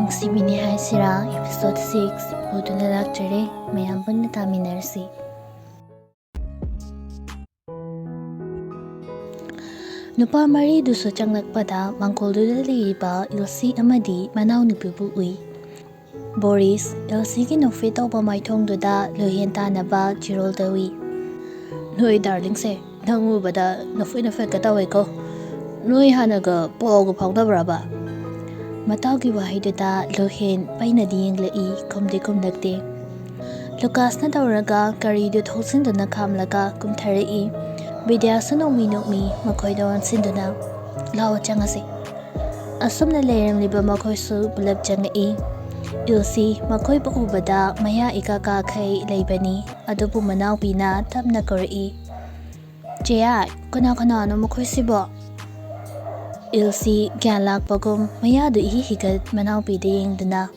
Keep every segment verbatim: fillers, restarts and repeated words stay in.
ꯁꯤꯕꯤꯅꯤ ꯍꯥꯏꯁꯤꯔꯥ, episode six ꯄꯨꯗꯨꯅ ꯂꯥꯛꯆꯔꯦ꯫ ꯃꯌꯥꯝ ꯄꯨꯟꯅ ꯇꯥꯃꯤꯟꯅꯔꯁꯤ꯫ ꯅꯨꯄꯥ ꯃꯔꯤꯗꯨꯁꯨ ꯆꯪꯂꯛꯄꯗ ꯃꯥꯡꯒꯣꯜꯗꯨꯗ ꯂꯩꯔꯤꯕ ꯏꯜꯁꯤ ꯑꯃꯗꯤ ꯃꯅꯥꯎꯅꯨꯄꯤꯕꯨ ꯎꯏ꯫ ꯕꯣꯔꯤꯁ, ꯏꯜꯁꯤꯒꯤ ꯅꯣꯛꯐꯦꯠ ꯇꯧꯕ ꯃꯥꯏꯊꯣꯡꯗꯨꯗ ꯂꯨꯍꯦꯟ ꯇꯥꯅꯕ ꯆꯤꯔꯣꯜ ꯇꯧꯏ꯫ "ꯅꯣꯏ ꯗꯥꯔꯂꯤꯡꯁꯦ ꯅꯪ ꯎꯕꯗ ꯅꯣꯛꯐꯦꯠ ꯅꯣꯛꯐꯦꯠꯀ ꯇꯧꯋꯦꯀꯣ꯫ ꯅꯣꯏ ꯍꯥꯟꯅꯒ ꯄꯥꯎꯒ ꯐꯥꯎꯅꯕ꯭ꯔꯕ?" ꯃꯇꯥꯎꯒꯤ ꯋꯥꯍꯩꯗꯨꯗ ꯂꯨꯍꯦꯟ ꯄꯩꯅꯗꯤ ꯌꯦꯡꯂꯛꯏ, ꯈꯨꯝꯗꯤ ꯈꯨꯝꯂꯛꯇꯦ꯫ ꯂꯨꯀꯥꯁꯅ ꯇꯧꯔꯒ ꯒꯥꯔꯤꯗꯨ ꯊꯧꯖꯤꯟꯗꯨꯅ ꯈꯥꯝꯂꯒ ꯀꯨꯝꯊꯔꯛꯏ꯫ ꯕꯤꯗ꯭ꯌꯥꯁꯨ ꯅꯣꯛꯃꯤ ꯅꯣꯛꯃꯤ ꯃꯈꯣꯏꯗ ꯑꯣꯟꯁꯤꯟꯗꯨꯅ, "ꯂꯥꯛꯑꯣ, ꯆꯪꯉꯁꯤ꯫" ꯑꯁꯨꯝꯅ ꯂꯩꯔꯝꯂꯤꯕ ꯃꯈꯣꯏꯁꯨ ꯄꯨꯂꯞ ꯆꯪꯉꯛꯏ꯫ ꯏꯜꯁꯤ ꯃꯈꯣꯏꯕꯨ ꯎꯕꯗ ꯃꯌꯥ ꯏꯀꯥ ꯀꯥꯈꯩ ꯂꯩꯕꯅꯤ, ꯑꯗꯨꯕꯨ ꯃꯅꯥꯎꯄꯤꯅ ꯇꯞꯅ ꯀꯧꯔꯛꯏ, "ꯆꯦꯌꯥꯏ, ꯀꯅꯥ ꯀꯅꯥꯅꯣ ꯃꯈꯣꯏꯁꯤꯕꯣ?" ꯏꯜꯁꯤ ꯒ꯭ꯌꯥꯟ ꯂꯥꯛꯄꯒꯨꯝ ꯃꯌꯥꯗꯨ ꯏꯍꯤ ꯍꯤꯒꯠ ꯃꯅꯥꯎꯄꯤꯗ ꯌꯦꯡꯗꯨꯅ,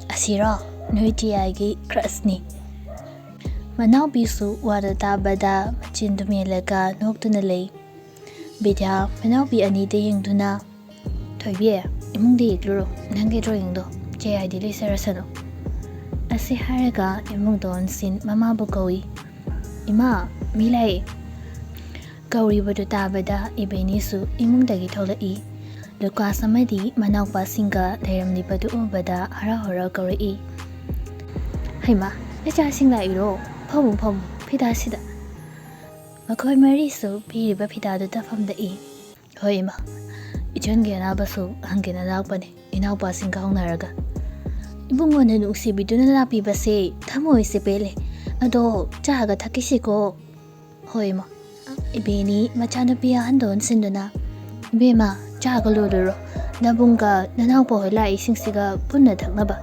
"ꯑꯁꯤꯔꯣ? ꯅꯣꯏ ꯆꯦꯌꯥꯏꯒꯤ crushꯅꯤ꯫" ꯃꯅꯥꯎꯄꯤꯁꯨ ꯋꯥꯗꯨ ꯇꯥꯕꯗ ꯃꯆꯤꯟꯗꯨ ꯃꯦꯜꯂꯒ ꯅꯣꯛꯇꯨꯅ ꯂꯩ꯫ ꯕꯤꯗ꯭ꯌꯥ ꯃꯅꯥꯎꯄꯤ ꯑꯅꯤꯗ ꯌꯦꯡꯗꯨꯅ, "ꯊꯣꯏꯕꯤ, ꯏꯃꯨꯡꯗ ꯌꯦꯛꯂꯨꯔꯣ, ꯅꯪꯒꯤ drawingꯗꯣ ꯆꯦꯌꯥꯏꯗꯤ ꯂꯩꯖꯔꯁꯅꯨ꯫" ꯑꯁꯤ ꯍꯥꯏꯔꯒ ꯏꯃꯨꯡꯗ ꯑꯣꯟꯁꯤꯟ ꯃꯃꯥꯕꯨ ꯀꯧꯏ꯫ "ꯏꯃꯥ, ꯃꯤ ꯂꯥꯛꯑꯦ!" ꯀꯧꯔꯤꯕꯗꯨ ꯇꯥꯕꯗ ꯏꯕꯦꯅꯤꯁꯨ ꯏꯃꯨꯡꯗꯒꯤ ꯊꯣꯛꯂꯛꯏ꯫ ꯂꯨꯀꯥꯁ ꯑꯃꯗꯤ ꯃꯅꯥꯎꯄꯥꯁꯤꯡꯒ ꯂꯩꯔꯝꯂꯤꯕꯗꯨ ꯎꯕꯗ ꯍꯔꯥꯎ ꯍꯔꯥꯎ ꯀꯧꯔꯛꯏ꯫ "ꯍꯩꯃꯥ, ꯏꯆꯥꯁꯤꯡ ꯂꯥꯛꯏꯔꯣ? ꯐꯝꯃꯨ, ꯐꯝꯃꯨ, ꯐꯤꯗꯥꯁꯤꯗ꯫" ꯃꯈꯣꯏ ꯃꯔꯤꯁꯨ ꯄꯤꯔꯤꯕ ꯐꯤꯗꯥꯗꯨꯗ ꯐꯝꯂꯛꯏ꯫ "ꯍꯣꯏ ꯏꯃꯥ, ꯏꯆꯟꯒꯤ ꯑꯅꯥꯕꯁꯨ ꯍꯪꯒꯦꯅ ꯂꯥꯛꯄꯅꯦ, ꯏꯅꯥꯎꯄꯥꯁꯤꯡꯒ ꯍꯧꯅꯔꯒ꯫" "ꯏꯕꯨꯡꯉꯣꯅ ꯅꯨꯡꯁꯤꯕꯤꯗꯨꯅ ꯂꯥꯛꯄꯤꯕꯁꯦ ꯊꯃꯣꯏꯁꯦ ꯄꯦꯜꯂꯦ꯫ ꯑꯗꯣ ꯆꯥꯒ ꯊꯛꯈꯤꯁꯤꯀꯣ꯫" "ꯍꯣꯏ ꯏꯃꯥ꯫" ꯏꯕꯦꯅꯤ ꯃꯆꯥꯅꯨꯄꯤ ꯑꯍꯟꯗ ꯑꯣꯟꯁꯤꯟꯗꯨꯅ, "ꯏꯕꯦꯝꯃ, ꯆꯥꯒ ꯂꯣꯜꯂꯨꯔꯣ, ꯅꯕꯨꯡꯒ ꯅꯅꯥꯎꯄꯥ ꯍꯣꯏ ꯂꯥꯛꯏꯁꯤꯡꯁꯤꯒ ꯄꯨꯟꯅ ꯊꯛꯅꯕ꯫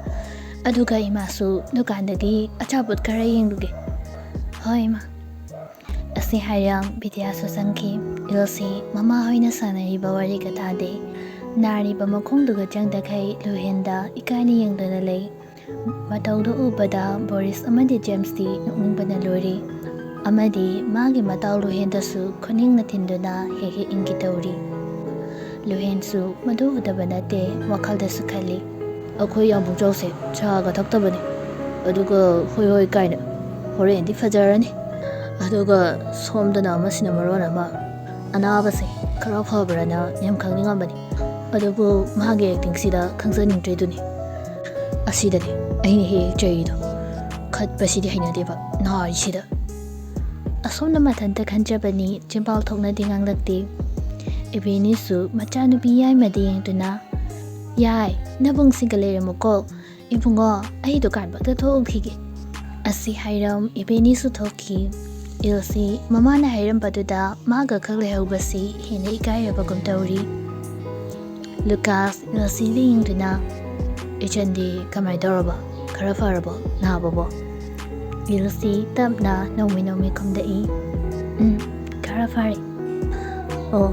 ꯑꯗꯨꯒ ꯏꯃꯥꯁꯨ ꯗꯨꯀꯥꯟꯗꯒꯤ ꯑꯆꯥꯄꯣꯠ ꯈꯔ ꯌꯦꯡꯂꯨꯒꯦ꯫" "ꯍꯣꯏ ꯏꯃꯥ꯫" ꯑꯁꯤ ꯍꯥꯏꯔꯝ ꯕꯤꯗ꯭ꯌꯥꯁꯨ ꯆꯪꯈꯤ꯫ ꯏꯜꯁꯤ ꯃꯃꯥ ꯍꯣꯏꯅ ꯁꯥꯟꯅꯔꯤꯕ ꯋꯥꯔꯤꯒ ꯇꯥꯗꯦ꯫ ꯅꯥꯔꯤꯕ ꯃꯈꯣꯡꯗꯨꯒ ꯆꯪꯗꯈꯩ ꯂꯨꯍꯦꯟꯗ ꯏꯀꯥꯏꯅ ꯌꯦꯡꯗꯨꯅ ꯂꯩ꯫ ꯃꯇꯧꯗꯨ ꯎꯕꯗ ꯕꯣꯔꯤꯁ ꯑꯃꯗꯤ ꯖꯦꯝꯁꯇꯤ ꯅꯣꯛꯅꯤꯡꯕꯅ ꯂꯣꯏꯔꯤ꯫ ꯑꯃꯗꯤ ꯃꯥꯒꯤ ꯃꯇꯥꯎ ꯂꯨꯍꯦꯟꯗꯁꯨ ꯈꯨꯅꯤꯡꯅ ꯊꯤꯟꯗꯨꯅ ꯍꯦꯛ ꯍꯦꯛ ꯏꯪꯒꯤ ꯇꯧꯔꯤ꯫ ꯂꯨꯍꯦꯟꯁꯨ ꯃꯗꯨ ꯎꯗꯕ ꯅꯠꯇꯦ, ꯋꯥꯈꯜꯗꯁꯨ ꯈꯜꯂꯤ꯫ ꯑꯩꯈꯣꯏ ꯌꯥꯝꯕꯨꯡ ꯆꯥꯎꯁꯦ ꯆꯥꯒ ꯊꯛꯇꯕꯅꯤ꯫ ꯑꯗꯨꯒ ꯍꯣꯏ ꯍꯣꯏ ꯀꯥꯏꯅ ꯍꯣꯔꯦꯟꯗꯤ ꯐꯖꯔꯅꯤ꯫ ꯑꯗꯨꯒ ꯁꯣꯝꯗꯅ ꯑꯃꯁꯤꯅ ꯃꯔꯣꯟ ꯑꯃ ꯑꯅꯥꯕꯁꯦ ꯈꯔ ꯐꯕ꯭ꯔꯅ ꯌꯥꯝ ꯈꯪꯅꯤꯡꯉꯝꯕꯅꯤ꯫ ꯑꯗꯨꯕꯨ ꯃꯥꯒꯤ ꯑꯦꯛꯇꯤꯡꯁꯤꯗ ꯈꯪꯖꯅꯤꯡꯗ꯭ꯔꯤꯗꯨꯅꯤ꯫ ꯑꯁꯤꯗꯅꯤ ꯑꯩꯅ ꯍꯦꯛ ꯍꯦꯛ ꯆꯩꯔꯤꯗꯣ꯫ ꯈꯠꯄꯁꯤꯗꯤ ꯍꯩꯅꯗꯦꯕ ꯅꯥꯔꯤꯁꯤꯗ꯫ ꯑꯁꯣꯝꯅ ꯃꯊꯟꯇ ꯈꯟꯖꯕꯅꯤ, ꯆꯤꯟꯄꯥꯜ ꯊꯣꯛꯅꯗꯤ ꯉꯥꯡꯂꯛꯇꯦ꯫ ꯏꯕꯦꯅꯤꯁꯨ ꯃꯆꯥꯅꯨꯄꯤ ꯌꯥꯏꯃꯗ ꯌꯦꯡꯗꯨꯅ, "ꯌꯥꯏ, ꯅꯕꯨꯡꯁꯤꯡꯒ ꯂꯩꯔꯝꯃꯨꯀꯣ꯫ ꯏꯕꯨꯡꯉꯣ, ꯑꯩ ꯗꯨꯀꯥꯟ ꯐꯥꯎꯗ ꯊꯣꯛꯎꯈꯤꯒꯦ"꯫ ꯑꯁꯤ ꯍꯥꯏꯔꯝ ꯏꯕꯦꯅꯤꯁꯨ ꯊꯣꯛꯈꯤ꯫ ꯏꯜꯁꯤ ꯃꯃꯥꯅ ꯍꯥꯏꯔꯝꯕꯗꯨꯗ ꯃꯥꯒ ꯈꯛ ꯂꯩꯍꯧꯕꯁꯤ ꯍꯦꯟꯅ ꯏꯀꯥꯏꯔꯕꯒꯨꯝ ꯇꯧꯔꯤ꯫ ꯂꯨꯀꯥꯁ ꯏꯜꯁꯤꯗ ꯌꯦꯡꯗꯨꯅ, "ꯏꯆꯟꯗꯤ ꯀꯃꯥꯏ ꯇꯧꯔꯕ? ꯈꯔ ꯐꯔꯕꯣ ꯅꯥꯕꯕꯣ?" ꯏꯜꯁꯤ ꯇꯞꯅ ꯅꯣꯡꯃꯤ ꯅꯣꯡꯃꯤ ꯈꯨꯝꯗꯛꯏ꯫ "ꯎꯝ, ꯈꯔ ꯐꯔꯦ"꯫ "ꯑꯣ,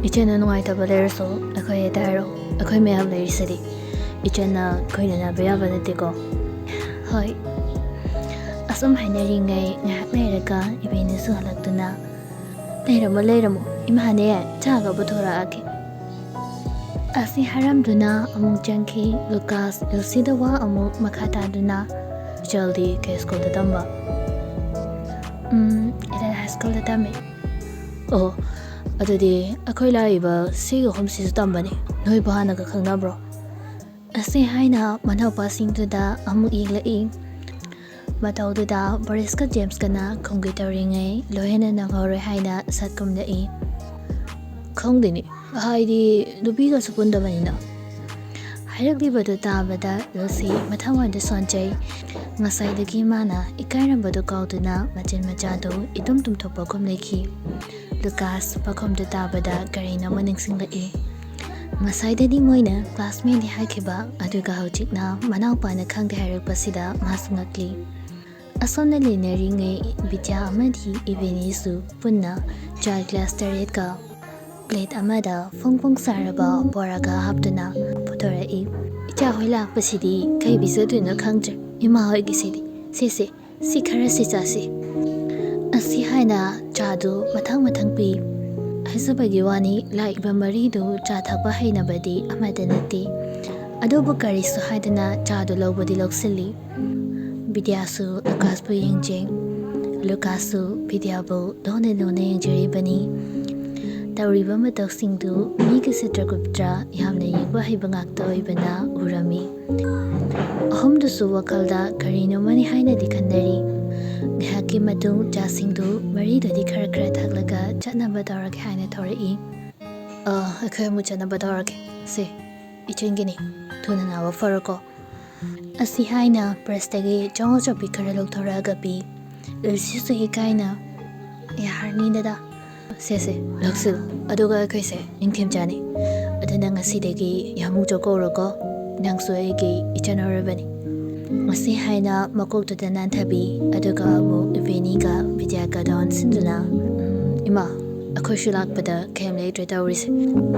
ꯏꯆꯟꯅ ꯅꯨꯡꯉꯥꯏꯇꯕ ꯂꯩꯔꯁꯨ ꯑꯩꯈꯣꯏ ꯍꯦꯛꯇ ꯍꯥꯏꯔꯛꯑꯣ꯫ ꯑꯩꯈꯣꯏ ꯃꯌꯥꯝ ꯂꯩꯔꯤꯁꯤꯗꯤ꯫ ꯏꯆꯟꯅ ꯀꯨꯏꯅ ꯅꯥꯕ ꯌꯥꯕ ꯅꯠꯇꯦꯀꯣ"꯫ "ꯍꯣꯏ"꯫ ꯑꯁꯨꯝ ꯍꯥꯏꯅꯔꯤꯉꯩ ꯉꯥꯏꯍꯥꯛ ꯂꯩꯔꯒ ꯏꯕꯦꯅꯤꯁꯨ ꯍꯜꯂꯛꯇꯨꯅ, "ꯂꯩꯔꯝꯃꯣ, ꯂꯩꯔꯝꯃꯣ꯫ ꯏꯃꯥꯅꯦ ꯆꯥꯒ ꯄꯨꯊꯣꯔꯛꯑꯒꯦ"꯫ ꯑꯁꯤ ꯍꯥꯏꯔꯝꯗꯨꯅ ꯑꯃꯨꯛ ꯆꯪꯈꯤ꯫ ꯂꯨꯀꯥꯁ ꯏꯜꯁꯤꯗ ꯋꯥ ꯑꯃꯨꯛ ꯃꯈꯥ ꯇꯥꯗꯨꯅ, "ꯏꯆꯜꯗꯤ ꯀꯩ ꯁ꯭ꯀꯨꯜꯗ ꯇꯝꯕ?" "ꯎꯝ, ꯏꯂꯦꯟ ꯍꯥꯏ ꯁ꯭ꯀꯨꯜꯗ ꯇꯝꯃꯤ"꯫ "ꯑꯣ, ꯑꯗꯨꯗꯤ ꯑꯩꯈꯣꯏ ꯂꯥꯛꯏꯕ ꯁꯤꯒꯤ ꯑꯍꯨꯝꯁꯤꯁꯨ ꯇꯝꯕꯅꯤ꯫ ꯅꯣꯏꯕꯨ ꯍꯥꯟꯅꯒ ꯈꯪꯅꯕ꯭ꯔꯣ?" ꯑꯁꯤ ꯍꯥꯏꯅ ꯃꯅꯥꯎꯄꯥꯁꯤꯡꯗꯨꯗ ꯑꯃꯨꯛ ꯌꯦꯡꯂꯛꯏ꯫ ꯃꯇꯧꯗꯨꯗ ꯕꯣꯔꯤꯁꯀ ꯖꯦꯝꯁꯀꯅ ꯈꯨꯝꯒꯦ ꯇꯧꯔꯤꯉꯩ ꯂꯣꯏꯅ ꯅꯪꯍꯧꯔꯣꯏ ꯍꯥꯏꯅ ꯁꯠ ꯈꯨꯝꯂꯛꯏ꯫ "ꯈꯪꯗꯦꯅꯦ, ꯍꯥꯏꯗꯤ ꯅꯨꯄꯤꯒꯁꯨ ꯄꯨꯟꯗꯕꯅꯤꯅ"꯫ ꯍꯥꯏꯔꯛꯂꯤꯕꯗꯨ ꯇꯥꯕꯗ ꯏꯜꯁꯤ ꯃꯊꯪ ꯑꯣꯏꯅ ꯁꯣꯟꯖꯩ꯫ ꯉꯁꯥꯏꯗꯒꯤ ꯃꯥꯅ ꯏꯀꯥꯏꯔꯝꯕꯗꯨ ꯀꯥꯎꯗꯨꯅ ꯃꯆꯤꯟ ꯃꯆꯥꯗꯨ ꯏꯇꯨꯝ ꯇꯨꯝꯊꯣꯛꯄꯒꯨꯝ ꯂꯩꯈꯤ꯫ ꯂꯨꯀꯥꯁ ꯄꯥꯈꯨꯝꯗꯨ ꯇꯥꯕꯗ ꯀꯔꯤꯅꯣꯃ ꯅꯤꯡꯁꯤꯡꯂꯛꯏ꯫ ꯉꯁꯥꯏꯗꯗꯤ ꯃꯣꯏꯅ classmateꯅꯤ ꯍꯥꯏꯈꯤꯕ, ꯑꯗꯨꯒ ꯍꯧꯖꯤꯛꯅ ꯃꯅꯥꯎꯄꯥꯅ ꯈꯪꯗꯦ ꯍꯥꯏꯔꯛꯄꯁꯤꯗ ꯃꯥꯁꯨ ꯉꯛꯂꯤ꯫ ꯑꯁꯣꯝꯅ ꯂꯩꯅꯔꯤꯉꯩ ꯕꯤꯗ꯭ꯌꯥ ꯑꯃꯗꯤ ꯏꯕꯦꯅꯤꯁꯨ ꯄꯨꯟꯅ ꯆꯥ glass ꯇꯔꯦꯠꯀ plate ꯑꯃꯗ ꯐꯣꯡ ꯐꯣꯡ ꯁꯥꯔꯕ ꯕꯣꯔꯥꯒ ꯍꯥꯞꯇꯨꯅ ꯄꯨꯊꯣꯔꯛꯏ꯫ "ꯏꯆꯥ ꯍꯣꯏ ꯂꯥꯛꯄꯁꯤꯗꯤ ꯀꯩ ꯄꯤꯖꯗꯣꯏꯅꯣ ꯈꯪꯗ꯭ꯔꯦ ꯏꯃꯥ ꯍꯣꯏꯒꯤꯁꯤꯗꯤ꯫ ꯁꯦ ꯁꯦ, ꯁꯤ ꯈꯔ ꯁꯤ ꯆꯥꯁꯤ"꯫ ꯑꯁꯤ ꯍꯥꯏꯅ ꯆꯥꯗꯨ ꯃꯊꯪ ꯃꯊꯪ ꯄꯤ꯫ ꯍꯥꯏꯖꯕꯒꯤ ꯋꯥꯅꯤ, ꯂꯥꯛꯏꯕ ꯃꯔꯤꯗꯨ ꯆꯥ ꯊꯛꯄ ꯍꯩꯅꯕꯗꯤ ꯑꯃꯠꯇ ꯅꯠꯇꯦ꯫ ꯑꯗꯨꯕꯨ ꯀꯔꯤꯁꯨ ꯍꯥꯏꯗꯅ ꯆꯥꯗꯨ ꯂꯧꯕꯗꯤ ꯂꯧꯁꯤꯜꯂꯤ꯫ ꯕꯤꯗ꯭ꯌꯥꯁꯨ ꯂꯨꯀꯥꯁꯄꯨ ꯌꯦꯡꯖꯩ꯫ ꯂꯨꯀꯥꯁꯁꯨ ꯕꯤꯗ꯭ꯌꯥꯕꯨ ꯂꯨꯅ ꯂꯨꯅ ꯌꯦꯡꯖꯔꯤꯕꯅꯤ꯫ ꯇꯧꯔꯤꯕ ꯃꯇꯧꯁꯤꯡꯗꯨ ꯃꯤꯒꯤ ꯆꯤꯇ꯭ꯔꯒꯨꯞꯇ꯭ꯔ ꯌꯥꯝꯅ ꯌꯦꯡꯕ ꯍꯩꯕ ꯉꯥꯛꯇ ꯑꯣꯏꯕꯅ ꯎꯔꯝꯃꯤ꯫ ꯑꯍꯨꯝꯗꯨꯁꯨ ꯋꯥꯈꯜꯗ ꯀꯔꯤꯅꯣꯃꯅꯤ ꯍꯥꯏꯅꯗꯤ ꯈꯟꯅꯔꯤ꯫ ꯉꯥꯏꯍꯥꯛꯀꯤ ꯃꯇꯨꯡ ꯆꯥꯁꯤꯡꯗꯨ ꯃꯔꯤꯗꯨꯗꯤ ꯈꯔ ꯈꯔ ꯊꯛꯂꯒ ꯆꯠꯅꯕ ꯇꯧꯔꯒꯦ ꯍꯥꯏꯅ ꯊꯧꯔꯛꯏ꯫ "ꯑ, ꯑꯩꯈꯣꯏ ꯑꯃꯨꯛ ꯆꯠꯅꯕ ꯇꯧꯔꯒꯦ꯫ ꯁꯦ, ꯏꯆꯟꯒꯤꯅꯤ꯫ ꯊꯨꯅ ꯅꯥꯕ ꯐꯔꯣꯀꯣ꯫" ꯑꯁꯤ ꯍꯥꯏꯅ ꯄ꯭ꯔꯁꯇꯒꯤ ꯆꯥꯝꯃꯉꯥ ꯆꯠꯄꯤ ꯈꯔ ꯂꯧꯊꯣꯔꯛꯑꯒ ꯄꯤ꯫ ꯏꯜꯁꯤꯁꯨ ꯏꯀꯥꯏꯅ, "ꯌꯥꯔꯅꯤ ꯗꯗꯥ꯫ ꯁꯦ, ꯁꯦ, ꯂꯧꯁꯤꯜꯂꯨ꯫ ꯑꯗꯨꯒ ꯑꯩꯈꯣꯏꯁꯦ ꯅꯤꯡꯊꯤꯖꯅꯤ꯫ ꯑꯗꯨꯅ ꯉꯁꯤꯗꯒꯤ ꯌꯥꯝꯃꯨꯛ ꯆꯧꯀꯧꯔꯣꯀꯣ꯫ ꯅꯪꯁꯨ ꯑꯩꯒꯤ ꯏꯆꯟ ꯑꯣꯏꯔꯕꯅꯤ꯫" ꯃꯁꯤ ꯍꯥꯏꯅ ꯃꯀꯣꯛꯇꯨꯗ ꯅꯥꯟꯊꯕꯤ, ꯑꯗꯨꯒ ꯑꯃꯨꯛ ꯏꯕꯦꯅꯤꯒ ꯕꯤꯗ꯭ꯌꯥꯒꯗ ꯑꯣꯟꯁꯤꯟꯗꯨꯅ, "ꯎꯝ, ꯏꯃꯥ, ꯑꯩꯈꯣꯏꯁꯨ ꯂꯥꯛꯄꯗ ꯀꯩꯝ ꯂꯩꯇ꯭ꯔꯦ ꯇꯧꯔꯤꯁꯦ꯫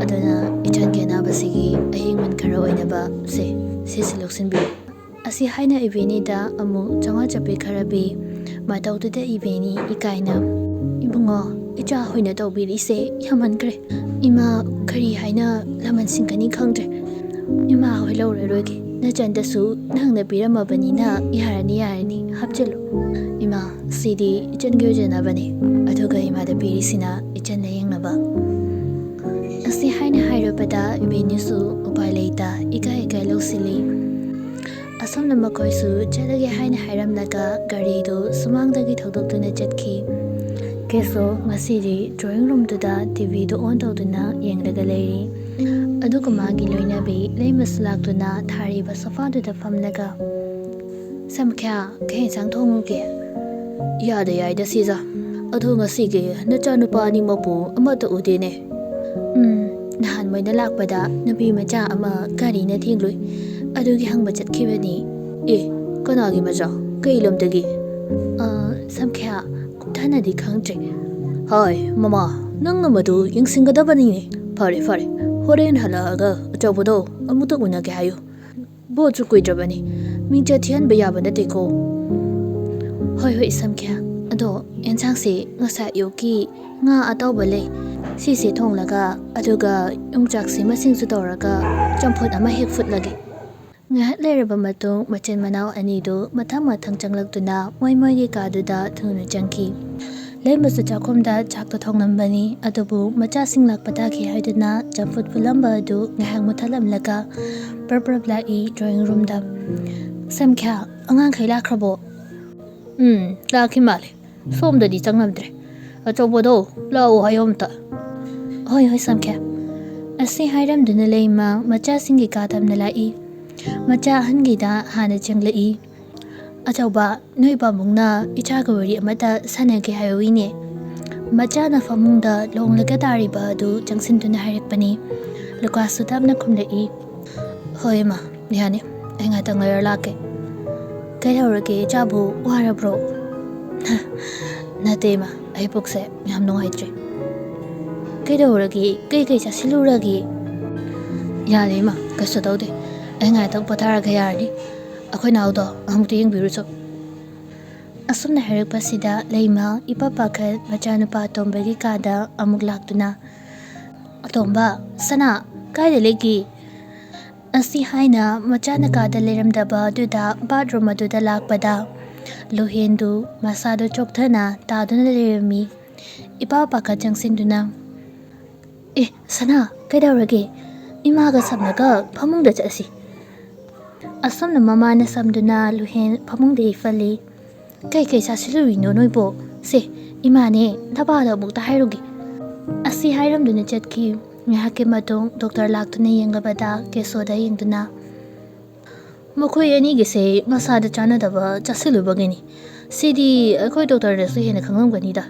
ꯑꯗꯨꯅ ꯏꯆꯟꯒꯤ ꯑꯅꯥꯕꯁꯤꯒꯤ ꯑꯍꯤꯡꯃꯟ ꯈꯔ ꯑꯣꯏꯅꯕ ꯁꯦ, ꯁꯤꯁꯦ ꯂꯧꯁꯤꯟꯕꯤꯌꯨ꯫" ꯑꯁꯤ ꯍꯥꯏꯅ ꯏꯕꯦꯅꯤꯗ ꯑꯃꯨꯛ ꯆꯥꯝꯃꯉꯥ ꯆꯠꯄꯤ ꯈꯔ ꯄꯤ꯫ ꯃꯇꯧꯗꯨꯗ ꯏꯕꯦꯅꯤ ꯏꯀꯥꯏꯅ, "ꯏꯕꯨꯡꯉꯣ, ꯏꯆꯥ ꯍꯣꯏꯅ ꯇꯧꯕꯤꯔꯤꯁꯦ ꯌꯥꯝꯃꯟꯈ꯭ꯔꯦ꯫ ꯏꯃꯥ, ꯀꯔꯤ ꯍꯥꯏꯅ ꯂꯃꯟ ꯁꯤꯡꯒꯅꯤ ꯈꯪꯗ꯭ꯔꯦ꯫ ꯏꯃꯥ ꯍꯣꯏ ꯂꯧꯔꯔꯣꯏꯒꯦ꯫ ꯅꯆꯟꯗꯁꯨ ꯅꯪꯅ ꯄꯤꯔꯝꯃꯕꯅꯤꯅ ꯌꯥꯔꯅꯤ, ꯌꯥꯔꯅꯤ, ꯍꯥꯞꯆꯤꯜꯂꯨ꯫ ꯏꯃꯥ, ꯁꯤꯗꯤ ꯏꯆꯟꯒꯤ ꯑꯣꯏꯖꯅꯕꯅꯤ꯫ ꯑꯗꯨꯒ ꯏꯃꯥꯗ ꯄꯤꯔꯤꯁꯤꯅ ꯏꯆꯟ ꯂꯥꯌꯦꯡꯅꯕ꯫" ꯑꯁꯤ ꯍꯥꯏꯅ ꯍꯥꯏꯔꯕꯗ ꯏꯕꯦꯅꯤꯁꯨ ꯎꯄꯥꯏ ꯂꯩꯇ ꯏꯀꯥꯏ ꯏꯀꯥꯏ ꯂꯧꯁꯤꯜꯂꯤ꯫ ꯑꯁꯨꯝꯅ ꯃꯈꯣꯏꯁꯨ ꯆꯠꯂꯒꯦ ꯍꯥꯏꯅ ꯍꯥꯏꯔꯝꯂꯒ ꯒꯥꯔꯤꯗꯨ ꯁꯨꯃꯥꯡꯗꯒꯤ ꯊꯧꯗꯣꯛꯇꯨꯅ ꯆꯠꯈꯤ꯫ ꯀꯦꯁꯣ ꯉꯁꯤꯗꯤ ꯗ꯭ꯔꯣꯌꯤꯡ ꯔꯨꯝꯗꯨꯗ ꯇꯤ ꯚꯤꯗꯨ ꯑꯣꯟ ꯇꯧꯗꯨꯅ ꯌꯦꯡꯂꯒ ꯂꯩꯔꯤ꯫ ꯑꯗꯨꯒ ꯃꯥꯒꯤ ꯂꯣꯏꯅꯕꯤ ꯂꯩꯃꯁꯨ ꯂꯥꯛꯇꯨꯅ ꯊꯥꯔꯤꯕ ꯁꯣꯐꯥꯗꯨꯗ ꯐꯝꯂꯒ, "ꯁꯝꯈ꯭ꯌꯥ, ꯀꯩ ꯌꯦꯟꯁꯥꯡ ꯊꯣꯡꯉꯨꯒꯦ?" "ꯌꯥꯗ ꯌꯥꯏꯗ ꯁꯤꯖ꯫ ꯑꯗꯣ ꯉꯁꯤꯒꯤ ꯅꯆꯥꯅꯨꯄꯥ ꯑꯅꯤꯃꯛꯄꯨ ꯑꯃꯠꯇ ꯎꯗꯦꯅꯦ꯫" "ꯎꯝ, ꯅꯍꯥꯟ ꯃꯣꯏꯅ ꯂꯥꯛꯄꯗ ꯅꯨꯄꯤ ꯃꯆꯥ ꯑꯃ ꯒꯥꯔꯤꯅ ꯊꯦꯡꯂꯨꯏ꯫ ꯑꯗꯨꯒꯤ ꯍꯪꯕ ꯆꯠꯈꯤꯕꯅꯤ꯫" "ꯑꯦ, ꯀꯅꯥꯒꯤ ꯃꯆꯥ? ꯀꯩ ꯂꯝꯗꯒꯤ?" "ꯑ, ꯁꯝꯈ꯭ꯌꯥ, ꯀꯨꯞꯊꯅꯗꯤ ꯈꯪꯗ꯭ꯔꯦ꯫" "ꯍꯥꯏ, ꯃꯃꯥ, ꯅꯪꯅ ꯃꯗꯨ ꯌꯦꯡꯁꯤꯟꯒꯗꯕꯅꯤꯅꯦ꯫ ꯐꯔꯦ, ꯐꯔꯦ, ꯍꯣꯔꯦꯟ ꯍꯜꯂꯛꯑꯒ ꯑꯆꯧꯕꯗꯣ ꯑꯃꯨꯛꯇ ꯎꯅꯒꯦ ꯍꯥꯏꯌꯨ꯫ ꯕꯣꯠꯁꯨ ꯀꯨꯏꯗ꯭ꯔꯕꯅꯤ꯫ ꯃꯤꯡꯆꯠ ꯊꯤꯍꯟꯕ ꯌꯥꯕ ꯅꯠꯇꯦꯀꯣ꯫" "ꯍꯣꯏ, ꯍꯣꯏ, ꯁꯝꯈ꯭ꯌꯥ꯫ ꯑꯗꯣ ꯑꯦꯟꯁꯥꯡꯁꯦ ꯉꯁꯥꯏ ꯑꯌꯨꯛꯀꯤ ꯉꯥ ꯑꯇꯥꯎꯕ ꯂꯩ, ꯁꯤꯁꯦ ꯊꯣꯡꯂꯒ, ꯑꯗꯨꯒ ꯌꯣꯡꯆꯥꯛꯁꯤ ꯃꯁꯤꯡꯁꯨ ꯇꯧꯔꯒ ꯆꯝꯐꯨꯠ ꯑꯃ ꯍꯦꯛ ꯐꯨꯠꯂꯒꯦ꯫ ꯉꯥꯏꯍꯥꯛ ꯂꯩꯔꯕ ꯃꯇꯨꯡ, ꯃꯆꯤꯟ ꯃꯅꯥꯎ ꯑꯅꯤꯗꯨ ꯃꯊꯪ ꯃꯊꯪ ꯆꯪꯂꯛꯇꯨꯅ ꯃꯣꯏ ꯃꯣꯏꯒꯤ ꯀꯥꯗꯨꯗ ꯊꯨꯅ ꯆꯪꯈꯤ꯫ ꯂꯩꯃꯁꯨ ꯆꯥꯛꯈꯨꯝꯗ ꯆꯥꯛꯇꯣ ꯊꯣꯡꯂꯝꯕꯅꯤ, ꯑꯗꯨꯕꯨ ꯃꯆꯥꯁꯤꯡ ꯂꯥꯛꯄ ꯇꯥꯈꯤ ꯍꯥꯏꯗꯨꯅ ꯆꯝꯐꯨꯠ ꯐꯨꯠꯂꯝꯕ ꯑꯗꯨ ꯉꯥꯏꯍꯥꯛ ꯃꯨꯠꯊꯠꯂꯝꯂꯒ ꯄ꯭ꯔꯞ ꯄ꯭ꯔꯞ ꯂꯥꯛꯏ drawing roomꯗ꯫ "ꯁꯝꯈ꯭ꯌꯥ, ꯑꯉꯥꯡꯈꯩ ꯂꯥꯛꯈ꯭ꯔꯕꯣ?" "ꯎꯝ, ꯂꯥꯛꯈꯤ ꯃꯥꯜꯂꯦ꯫ ꯁꯣꯝꯗꯗꯤ ꯆꯪꯂꯝꯗ꯭ꯔꯦ꯫ ꯑꯆꯧꯕꯗꯣ, ꯂꯥꯛꯑꯣ ꯍꯥꯏꯌꯣ ꯑꯝꯇ꯫" "ꯍꯣꯏ, ꯍꯣꯏ, ꯁꯝꯈ꯭ꯌꯥ꯫" ꯑꯁꯤ ꯍꯥꯏꯔꯝꯗꯨꯅ ꯂꯩꯃ ꯃꯆꯥꯁꯤꯡꯒꯤ ꯀꯥ ꯇꯝꯅ ꯂꯥꯛꯏ꯫ ꯃꯆꯥ ꯑꯍꯟꯒꯤꯗ ꯍꯥꯟꯅ ꯆꯪꯂꯛꯏ꯫ "ꯑꯆꯧꯕ, ꯅꯣꯏ ꯄꯥꯕꯨꯡꯅ ꯏꯆꯥꯒ ꯋꯥꯔꯤ ꯑꯃꯇ ꯁꯥꯟꯅꯒꯦ ꯍꯥꯏꯍꯧꯏꯅꯦ꯫" ꯃꯆꯥꯅ ꯐꯃꯨꯡꯗ ꯂꯣꯡꯂꯒ ꯇꯥꯔꯤꯕ ꯑꯗꯨ ꯆꯪꯁꯤꯟꯗꯨꯅ ꯍꯥꯏꯔꯛꯄꯅꯤ꯫ ꯂꯨꯀꯥꯁꯁꯨ ꯇꯞꯅ ꯈꯨꯝꯂꯛꯏ꯫ "ꯍꯣꯏ ꯏꯃꯥ, ꯌꯥꯅꯤ꯫ ꯑꯩ ꯉꯥꯛꯇꯪ ꯂꯩꯔ ꯂꯥꯛꯀꯦ꯫" "ꯀꯩꯗꯧꯔꯒꯦ ꯏꯆꯥꯕꯨ, ꯋꯥꯔꯕ꯭ꯔꯣ?" "ꯅꯠꯇꯦ ꯏꯃꯥ, ꯑꯩ ꯄꯨꯛꯁꯦ ꯌꯥꯝ ꯅꯨꯡꯉꯥꯏꯇ꯭ꯔꯦ꯫" "ꯀꯩꯗꯧꯔꯒꯦ? ꯀꯩꯀꯩ ꯆꯥꯁꯤꯜꯂꯨꯔꯒꯦ?" "ꯌꯥꯅꯤ ꯏꯃꯥ, ꯀꯩꯁꯨ ꯇꯧꯗꯦ꯫ ꯑꯩ ꯉꯥꯛꯇꯪ ꯄꯣꯊꯥꯔꯒ ꯌꯥꯔꯅꯤ꯫ ꯑꯩꯈꯣꯏ ꯅꯥꯎꯗꯣ ꯑꯃꯨꯛꯇ ꯌꯦꯡꯕꯤꯔꯨꯆꯣ꯫" ꯑꯁꯨꯝꯅ ꯍꯥꯏꯔꯛꯄꯁꯤꯗ ꯂꯩꯃ ꯏꯄꯥ ꯄꯥꯈꯠ ꯃꯆꯥꯅꯨꯄꯥ ꯑꯇꯣꯝꯕꯒꯤ ꯀꯥꯗ ꯑꯃꯨꯛ ꯂꯥꯛꯇꯨꯅ, "ꯑꯇꯣꯝꯕ, ꯁꯅꯥ, ꯀꯥꯏꯗ ꯂꯩꯒꯦ?" ꯑꯁꯤ ꯍꯥꯏꯅ ꯃꯆꯥꯅ ꯀꯥꯗ ꯂꯩꯔꯝꯗꯕ ꯑꯗꯨꯗ bathroom ꯑꯗꯨꯗ ꯂꯥꯛꯄꯗ ꯂꯨꯍꯦꯟꯗꯨ ꯃꯁꯥꯗꯨ ꯆꯣꯛꯊꯅ ꯇꯥꯗꯨꯅ ꯂꯩꯔꯝꯃꯤ꯫ ꯏꯄꯥ ꯄꯥꯈꯠ ꯆꯪꯁꯤꯟꯗꯨꯅ, "ꯑꯦ, ꯁꯅꯥ, ꯀꯩꯗꯧꯔꯒꯦ? ꯏꯃꯥꯒ ꯁꯝꯂꯒ ꯐꯃꯨꯡꯗ ꯆꯠꯁꯤ꯫" ꯑꯁꯨꯝꯅ ꯃꯃꯥꯅ ꯁꯝꯗꯨꯅ ꯂꯨꯍꯦꯟ ꯐꯃꯨꯡꯗ ꯍꯤꯞꯍꯜꯂꯤ꯫ "ꯀꯩꯀꯩ ꯆꯥꯁꯤꯜꯂꯨꯏꯅꯣ ꯅꯣꯏꯕꯣ? ꯁꯦ, ꯏꯃꯥꯅꯦ, ꯅꯄꯥꯗ ꯑꯃꯨꯛꯇ ꯍꯥꯏꯔꯨꯒꯦ꯫" ꯑꯁꯤ ꯍꯥꯏꯔꯝꯗꯨꯅ ꯆꯠꯈꯤ꯫ ꯉꯥꯏꯍꯥꯛꯀꯤ ꯃꯇꯨꯡ doctor ꯂꯥꯛꯇꯨꯅ ꯌꯦꯡꯂꯕꯗ ꯀꯦꯁꯣꯗ ꯌꯦꯡꯗꯨꯅ, "ꯃꯈꯣꯏ ꯑꯅꯤꯒꯤꯁꯦ ꯃꯁꯥꯗ ꯆꯥꯟꯅꯗꯕ ꯆꯥꯁꯤꯜꯂꯨꯕꯒꯤꯅꯤ꯫ ꯁꯤꯗꯤ ꯑꯩꯈꯣꯏ doctorꯅꯁꯨ ꯍꯦꯟꯅ ꯈꯪꯂꯝꯒꯅꯤꯗ꯫"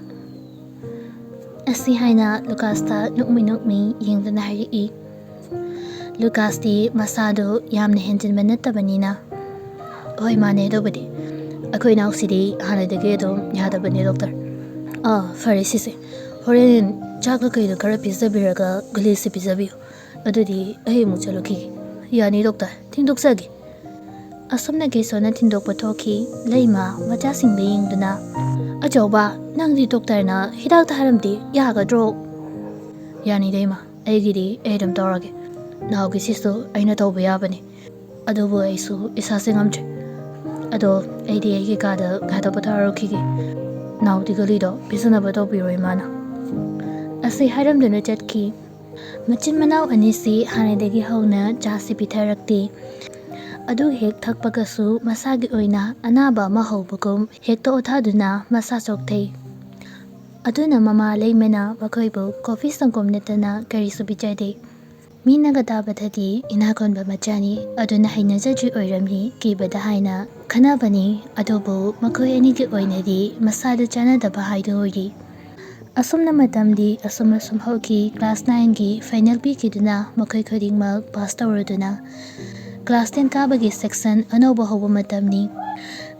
ꯑꯁꯤ ꯍꯥꯏꯅ ꯂꯨꯀꯥꯁꯇ ꯅꯣꯛꯃꯤ ꯅꯣꯛꯃꯤ ꯌꯦꯡꯗꯨꯅ ꯍꯥꯏꯔꯛꯏ꯫ ꯂꯨꯀꯥꯁꯇꯤ ꯃꯁꯥꯗꯨ ꯌꯥꯝꯅ ꯍꯦꯟꯖꯤꯟꯕ ꯅꯠꯇꯕꯅꯤꯅ, "ꯍꯣꯏ, ꯃꯥꯅꯦ, ꯑꯗꯨꯕꯨꯗꯤ꯫ ꯑꯩꯈꯣꯏ ꯏꯅꯥꯎꯁꯤꯗꯤ ꯍꯥꯟꯅꯗꯒꯤ ꯑꯗꯨꯝ ꯌꯥꯗꯕꯅꯦ, doctor꯫ ꯑꯥ, ꯐꯔꯦ ꯁꯤꯁꯦ꯫ ꯍꯣꯔꯦꯟ ꯆꯥꯛꯀ ꯀꯩꯅꯣ ꯈꯔ ꯄꯤꯖꯕꯤꯔꯒ ꯒꯨꯂꯤꯁꯦ ꯄꯤꯖꯕꯤꯌꯨ꯫ ꯑꯗꯨꯗꯤ ꯑꯩ ꯑꯃꯨꯛ ꯆꯠꯂꯨꯈꯤꯒꯦ꯫" "ꯌꯥꯅꯤ, doctor꯫ ꯊꯤꯟꯗꯣꯛꯆꯒꯦ꯫" ꯑꯁꯨꯝꯅ ꯀꯦꯁꯣꯅ ꯊꯤꯟꯗꯣꯛꯄ ꯊꯣꯛꯈꯤ꯫ ꯂꯩꯃ ꯃꯆꯥꯁꯤꯡꯗ ꯌꯦꯡꯗꯨꯅ, "ꯑꯆꯧꯕ, "ꯅꯪꯗꯤ ꯗꯣꯛꯇꯔꯅ ꯍꯤꯗꯥꯛꯇ ꯍꯥꯏꯔꯝꯗꯤ ꯌꯥꯒꯗ꯭ꯔꯣ?" "ꯌꯥꯅꯤꯗ ꯏꯃꯥ, ꯑꯩꯒꯤꯗꯤ ꯑꯩ ꯑꯗꯨꯝ ꯇꯧꯔꯒꯦ꯫ ꯅꯥꯎꯒꯤꯁꯤꯁꯨ ꯑꯩꯅ ꯇꯧꯕ ꯌꯥꯕꯅꯤ꯫ ꯑꯗꯨꯕꯨ ꯑꯩꯁꯨ ꯏꯁꯥꯁꯦ ꯉꯝꯗ꯭ꯔꯦ꯫ ꯑꯗꯣ ꯑꯩꯗꯤ ꯑꯩꯒꯤ ꯀꯥꯗ ꯉꯥꯏꯍꯥꯛꯇ ꯄꯣꯊꯥꯔꯨꯈꯤꯒꯦ꯫ ꯅꯥꯎꯗꯤ ꯒꯨꯂꯤꯗꯣ ꯄꯤꯖꯅꯕ ꯇꯧꯕꯤꯔꯣ ꯏꯃꯥꯅ"꯫ ꯑꯁꯤ ꯍꯥꯏꯔꯝꯗꯨꯅ ꯆꯠꯈꯤ꯫ ꯃꯆꯤꯟ ꯃꯅꯥꯎ ꯑꯅꯤꯁꯤ ꯍꯥꯟꯅꯗꯒꯤ ꯍꯧꯅ ꯆꯥꯁꯤ ꯄꯤꯊꯔꯛꯇꯦ꯫ ꯑꯗꯨ ꯍꯦꯛ ꯊꯛꯄꯒꯁꯨ ꯃꯁꯥꯒꯤ ꯑꯣꯏꯅ ꯑꯅꯥꯕ ꯑꯃ ꯍꯧꯕꯒꯨꯝ ꯍꯦꯛꯇ ꯑꯣꯊꯥꯗꯨꯅ ꯃꯁꯥ ꯆꯣꯛꯊꯩ꯫ ꯑꯗꯨꯅ ꯃꯃꯥ ꯂꯩꯃꯅ ꯃꯈꯣꯏꯕꯨ ꯀꯣꯐꯤ ꯁꯪꯒꯣꯝ ꯅꯠꯇꯅ ꯀꯔꯤꯁꯨ ꯄꯤꯖꯗꯦ꯫ ꯃꯤꯅꯒ ꯇꯥꯕꯗꯗꯤ ꯏꯅꯥꯛ ꯈꯨꯟꯕ ꯃꯆꯥꯅꯤ, ꯑꯗꯨꯅ ꯍꯩꯅꯖꯗ꯭ꯔꯤ ꯑꯣꯏꯔꯝꯅꯤ ꯀꯤꯕꯗ ꯍꯥꯏꯅ ꯈꯟꯅꯕꯅꯤ꯫ ꯑꯗꯨꯕꯨ ꯃꯈꯣꯏ ꯑꯅꯤꯒꯤ ꯑꯣꯏꯅꯗꯤ ꯃꯁꯥꯗ ꯆꯥꯟꯅꯗꯕ ꯍꯥꯏꯗꯨ ꯑꯣꯏꯔꯤ꯫ ꯑꯁꯨꯝꯅ ꯃꯇꯝꯗꯤ ꯑꯁꯨꯝ ꯑꯁꯨꯝ ꯍꯧꯈꯤ꯫ ꯀ꯭ꯂꯥꯁ ꯅꯥꯏꯟꯒꯤ ꯐꯥꯏꯅꯦꯜ ꯄꯤꯈꯤꯗꯨꯅ ꯃꯈꯣꯏ ꯈꯨꯗꯤꯡꯃꯛ ꯄꯥꯁ ꯇꯧꯔꯗꯨꯅ ꯀ꯭ꯂꯥꯁ ꯇꯦꯟ ꯀꯥꯕꯒꯤ ꯁꯦꯛꯁꯟ ꯑꯅꯧꯕ ꯍꯧꯕ ꯃꯇꯝꯅꯤ꯫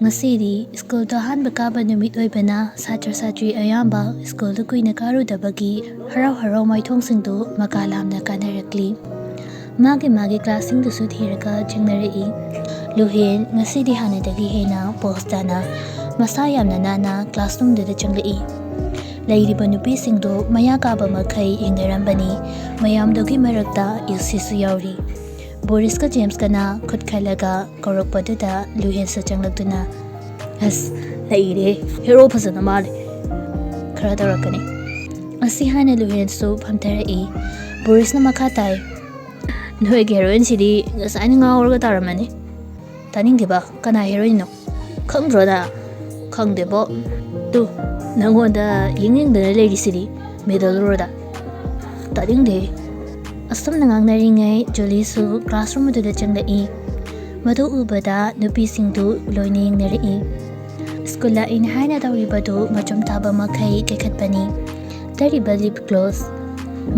ꯉꯁꯤꯗꯤ ꯁ꯭ꯀꯨꯜꯗ ꯑꯍꯥꯟꯕ ꯀꯥꯕ ꯅꯨꯃꯤꯠ ꯑꯣꯏꯕꯅ ꯁꯥꯇ꯭ꯔ ꯁꯥꯇ꯭ꯔꯤ ꯑꯌꯥꯝꯕ ꯁ꯭ꯀꯨꯜꯗ ꯀꯨꯏꯅ ꯀꯥꯔꯨꯗꯕꯒꯤ ꯍꯔꯥꯎ ꯍꯔꯥꯎ ꯃꯥꯏꯊꯣꯡꯁꯤꯡꯗꯨ ꯃꯀꯥ ꯂꯥꯝꯅ ꯀꯥꯅꯔꯛꯂꯤ꯫ ꯃꯥꯒꯤ ꯃꯥꯒꯤ ꯀ꯭ꯂꯥꯁꯁꯤꯡꯗꯨꯁꯨ ꯊꯤꯔꯒ ꯆꯪꯅꯔꯛꯏ꯫ ꯂꯨꯍꯦꯟ ꯉꯁꯤꯗꯤ ꯍꯥꯟꯅꯗꯒꯤ ꯍꯦꯟꯅ ꯄꯣꯁ ꯇꯥꯅ ꯃꯁꯥ ꯌꯥꯝꯅ ꯅꯥꯟꯅ ꯀ꯭ꯂꯥꯁꯔꯨꯝꯗꯨꯗ ꯆꯪꯂꯛꯏ꯫ ꯂꯩꯔꯤꯕ ꯅꯨꯄꯤꯁꯤꯡꯗꯨ ꯃꯌꯥ ꯀꯥꯕ ꯃꯈꯩ ꯌꯦꯡꯅꯔꯝꯕꯅꯤ꯫ ꯃꯌꯥꯝꯗꯨꯒꯤ ꯃꯔꯛꯇ ꯏꯜꯁꯤꯁꯨ ꯌꯥꯎꯔꯤ꯫ ꯕꯣꯔꯤꯁꯀ ꯖꯦꯝꯁꯀꯅ ꯈꯨꯠ ꯈꯜꯂꯒ ꯀꯧꯔꯛꯄꯗꯨꯗ ꯂꯨꯍꯦꯟꯁꯨ ꯆꯪꯂꯛꯇꯨꯅ, "ꯑꯁ, ꯂꯩꯔꯦ, ꯍꯦꯔꯣ ꯐꯖꯅ ꯃꯥꯜꯂꯦ, ꯈꯔ ꯇꯧꯔꯛꯀꯅꯤ" ꯑꯁꯤ ꯍꯥꯏꯅ ꯂꯨꯍꯦꯟꯁꯨ ꯐꯝꯊꯔꯛꯏ꯫ ꯕꯣꯔꯤꯁꯅ ꯃꯈꯥ ꯇꯥꯏ, "ꯅꯣꯏꯒꯤ ꯍꯦꯔꯣꯏꯟꯁꯤꯗꯤ ꯉꯁꯥꯏꯅ ꯉꯥꯎꯔꯒ ꯇꯥꯔꯝꯃꯅꯤ"꯫ "ꯇꯥꯅꯤꯡꯗꯦꯕ, ꯀꯅꯥ ꯍꯦꯔꯣꯏꯟꯅꯣ? ꯈꯪꯗ꯭ꯔꯣ ꯅꯪ?" "ꯈꯪꯗꯦꯕꯣ꯫ ꯇꯨ, ꯅꯪꯉꯣꯟꯗ ꯌꯦꯡ ꯌꯦꯡꯗꯅ ꯂꯩꯔꯤꯁꯤꯗꯤ ꯃꯤꯗꯜ ꯔꯣꯗ"꯫ "ꯇꯥꯅꯤꯡꯗꯦ"꯫ ꯑꯁꯨꯝꯅ ꯉꯥꯡꯅꯔꯤꯉꯩ ꯖꯨꯂꯤꯁꯨ ꯀ꯭ꯂꯥꯁꯔꯨꯝ ꯑꯗꯨꯗ ꯆꯪꯂꯛꯏ꯫ ꯃꯗꯨ ꯎꯕꯗ ꯅꯨꯄꯤꯁꯤꯡꯗꯨ ꯂꯣꯏꯅ ꯌꯦꯡꯅꯔꯛꯏ꯫ ꯁ꯭ꯀꯨꯜ ꯂꯥꯛꯏꯅ ꯍꯥꯏꯅ ꯇꯧꯔꯤꯕꯗꯨ ꯃꯆꯨꯝ ꯇꯥꯕ ꯃꯈꯩ ꯀꯦꯈꯠꯄꯅꯤ꯫ ꯇꯩꯔꯤꯕ ꯂꯤꯞ ꯒ꯭ꯂꯣꯁ,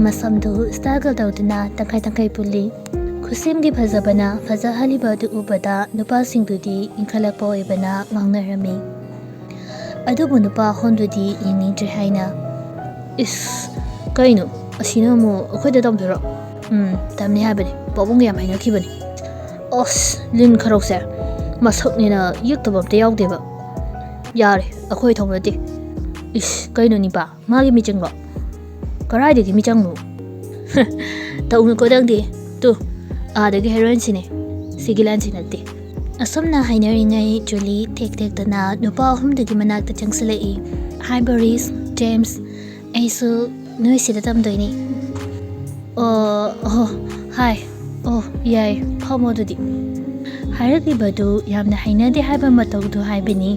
ꯃꯁꯝꯗꯨ ꯁ꯭ꯇꯥꯏꯜꯒ ꯇꯧꯗꯨꯅ ꯇꯪꯈꯥꯏ ꯇꯪꯈꯥꯏ ꯄꯨꯜꯂꯤ꯫ ꯈꯨꯁꯦꯝꯒꯤ ꯐꯖꯕꯅ ꯐꯖꯍꯜꯂꯤꯕ ꯑꯗꯨ ꯎꯕꯗ ꯅꯨꯄꯥꯁꯤꯡꯗꯨꯗꯤ ꯏꯟꯈꯠꯂꯛꯄ ꯑꯣꯏꯕꯅ ꯉꯥꯡꯅꯔꯝꯃꯤ꯫ ꯑꯗꯨꯕꯨ ꯅꯨꯄꯥ ꯑꯍꯣꯟꯗꯨꯗꯤ ꯌꯦꯡꯅꯤꯡꯗ꯭ꯔꯦ ꯍꯥꯏꯅ, "ꯏꯁ, ꯀꯩꯅꯣ? ꯑꯁꯤꯅ ꯑꯃꯨꯛ ꯑꯩꯈꯣꯏꯗ ꯇꯝꯗꯣꯏꯔꯣ?" "ꯎꯝ, ꯇꯝꯅꯤ ꯍꯥꯏꯕꯅꯤ꯫ ꯄꯥꯕꯨꯡꯒ ꯌꯥꯝ ꯍꯥꯏꯅꯈꯤꯕꯅꯤ"꯫ "ꯑꯁ, ꯂꯤꯟ ꯈꯔꯧꯁꯦ꯫ ꯃꯁꯛꯅꯦꯅ ꯌꯦꯛꯇꯕ ꯑꯝꯇ ꯌꯥꯎꯗꯦꯕ"꯫ "ꯌꯥꯔꯦ, ꯑꯩꯈꯣꯏ ꯊꯧ ꯅꯠꯇꯦ"꯫ ꯏꯁ, ꯀꯩꯅꯣ ꯅꯤꯄꯥ, ꯃꯥꯒꯤ ꯃꯤꯆꯪꯂꯣ? ꯀꯔꯥꯏꯗꯒꯤ ꯃꯤꯆꯪꯅꯣ? ꯇꯧꯅꯨꯀꯣ ꯅꯪꯗꯤ꯫ ꯇꯨ, ꯑꯥꯗꯒꯤ ꯍꯦꯔꯣꯏꯟꯁꯤꯅꯦ, ꯁꯤꯒꯤ ꯂꯥꯏꯟꯁꯤ ꯅꯠꯇꯦ꯫ ꯑꯁꯨꯝꯅ ꯍꯥꯏꯅꯔꯤꯉꯩ ꯖꯨꯂꯤ ꯊꯦꯛ ꯊꯦꯛꯇꯅ ꯅꯨꯄꯥ ꯑꯍꯨꯝꯗꯨꯒꯤ ꯃꯅꯥꯛꯇ ꯆꯪꯁꯤꯜꯂꯛꯏ꯫ "ꯍꯥꯏ ꯕꯣꯔꯤꯁ, ꯖꯦꯝꯁ, ꯑꯩꯁꯨ ꯅꯣꯏ ꯁꯤꯗ ꯇꯝꯗꯣꯏꯅꯤ꯫" "ꯑꯣ, ꯑꯣ, ꯍꯥꯏ, ꯑꯣ, ꯌꯥꯏ, ꯐꯝꯃꯣ ꯑꯗꯨꯗꯤ꯫" ꯍꯥꯏꯔꯛꯂꯤꯕꯗꯨ ꯌꯥꯝꯅ ꯍꯩꯅꯗꯦ ꯍꯥꯏꯕ ꯃꯇꯧꯗꯨ ꯍꯥꯏꯕꯅꯤ꯫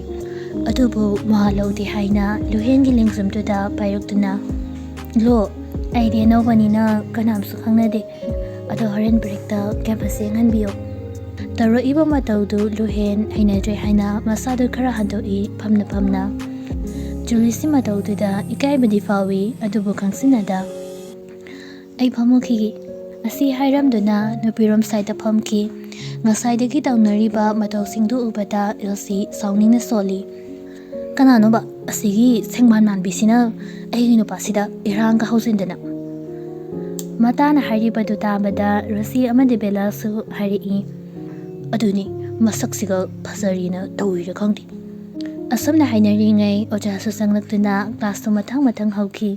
ꯑꯗꯨꯕꯨ ꯃꯥ ꯂꯧꯗꯦ ꯍꯥꯏꯅ ꯂꯨꯍꯦꯟꯒꯤ ꯂꯦꯡꯖꯨꯝꯗꯨꯗ ꯄꯥꯏꯔꯛꯇꯨꯅ, "ꯂꯣ, ꯑꯩꯗꯤ ꯑꯅꯧꯕꯅꯤꯅ ꯀꯅꯥꯝꯁꯨ ꯈꯪꯅꯗꯦ꯫ ꯑꯗꯣ ꯍꯣꯔꯦꯟ ꯕ꯭ꯔꯦꯛꯇ ꯀꯦꯝꯄꯁ ꯌꯦꯡꯍꯟꯕꯤꯌꯣ꯫" ꯇꯧꯔꯛꯏꯕ ꯃꯇꯧꯗꯨ ꯂꯨꯍꯦꯟ ꯍꯩꯅꯗ꯭ꯔꯦ ꯍꯥꯏꯅ ꯃꯁꯥꯗꯨ ꯈꯔ ꯍꯟꯗꯣꯛꯏ ꯐꯝꯅ ꯐꯝꯅ꯫ ꯖꯨꯂꯤꯁꯤ ꯃꯇꯧꯗꯨꯗ ꯏꯀꯥꯏꯕꯗꯤ ꯐꯥꯎꯏ, ꯑꯗꯨꯕꯨ ꯈꯪꯁꯤꯟꯅꯗ, "ꯑꯩ ꯐꯝꯃꯨꯈꯤꯒꯦ꯫" ꯑꯁꯤ ꯍꯥꯏꯔꯝꯗꯨꯅ ꯅꯨꯄꯤꯔꯣꯝ ꯁꯥꯏꯗ ꯐꯝꯈꯤ꯫ ꯉꯁꯥꯏꯗꯒꯤ ꯇꯧꯅꯔꯤꯕ ꯃꯇꯧꯁꯤꯡꯗꯨ ꯎꯕꯗ ꯏꯜꯁꯤ ꯁꯥꯎꯅꯤꯡꯅ ꯁꯣꯜꯂꯤ꯫ "ꯀꯅꯥꯅꯣꯕ ꯑꯁꯤꯒꯤ ꯁꯦꯡꯃꯥꯟ ꯃꯥꯟꯕꯤꯁꯤꯅ ꯑꯩꯒꯤ ꯅꯨꯄꯥꯁꯤꯗ ꯏꯔꯥꯡꯒ ꯍꯧꯖꯤꯟꯗꯅ?" ꯃꯇꯥꯅ ꯍꯥꯏꯔꯤꯕꯗꯨ ꯇꯥꯕꯗ ꯔꯣꯁꯤ ꯑꯃꯗꯤ ꯕꯦꯂꯥꯁꯨ ꯍꯥꯏꯔꯛꯏ꯫ "ꯑꯗꯨꯅꯤ, ꯃꯁꯛꯁꯤꯒ ꯐꯖꯔꯤꯅ ꯇꯧꯔꯤꯔ ꯈꯪꯗꯦ꯫" ꯑꯁꯨꯝꯅ ꯍꯥꯏꯅꯔꯤꯉꯩ ꯑꯣꯖꯥꯁꯨ ꯆꯪꯂꯛꯇꯨꯅ ꯀ꯭ꯂꯥꯁꯇꯨ ꯃꯊꯪ ꯃꯊꯪ ꯍꯧꯈꯤ꯫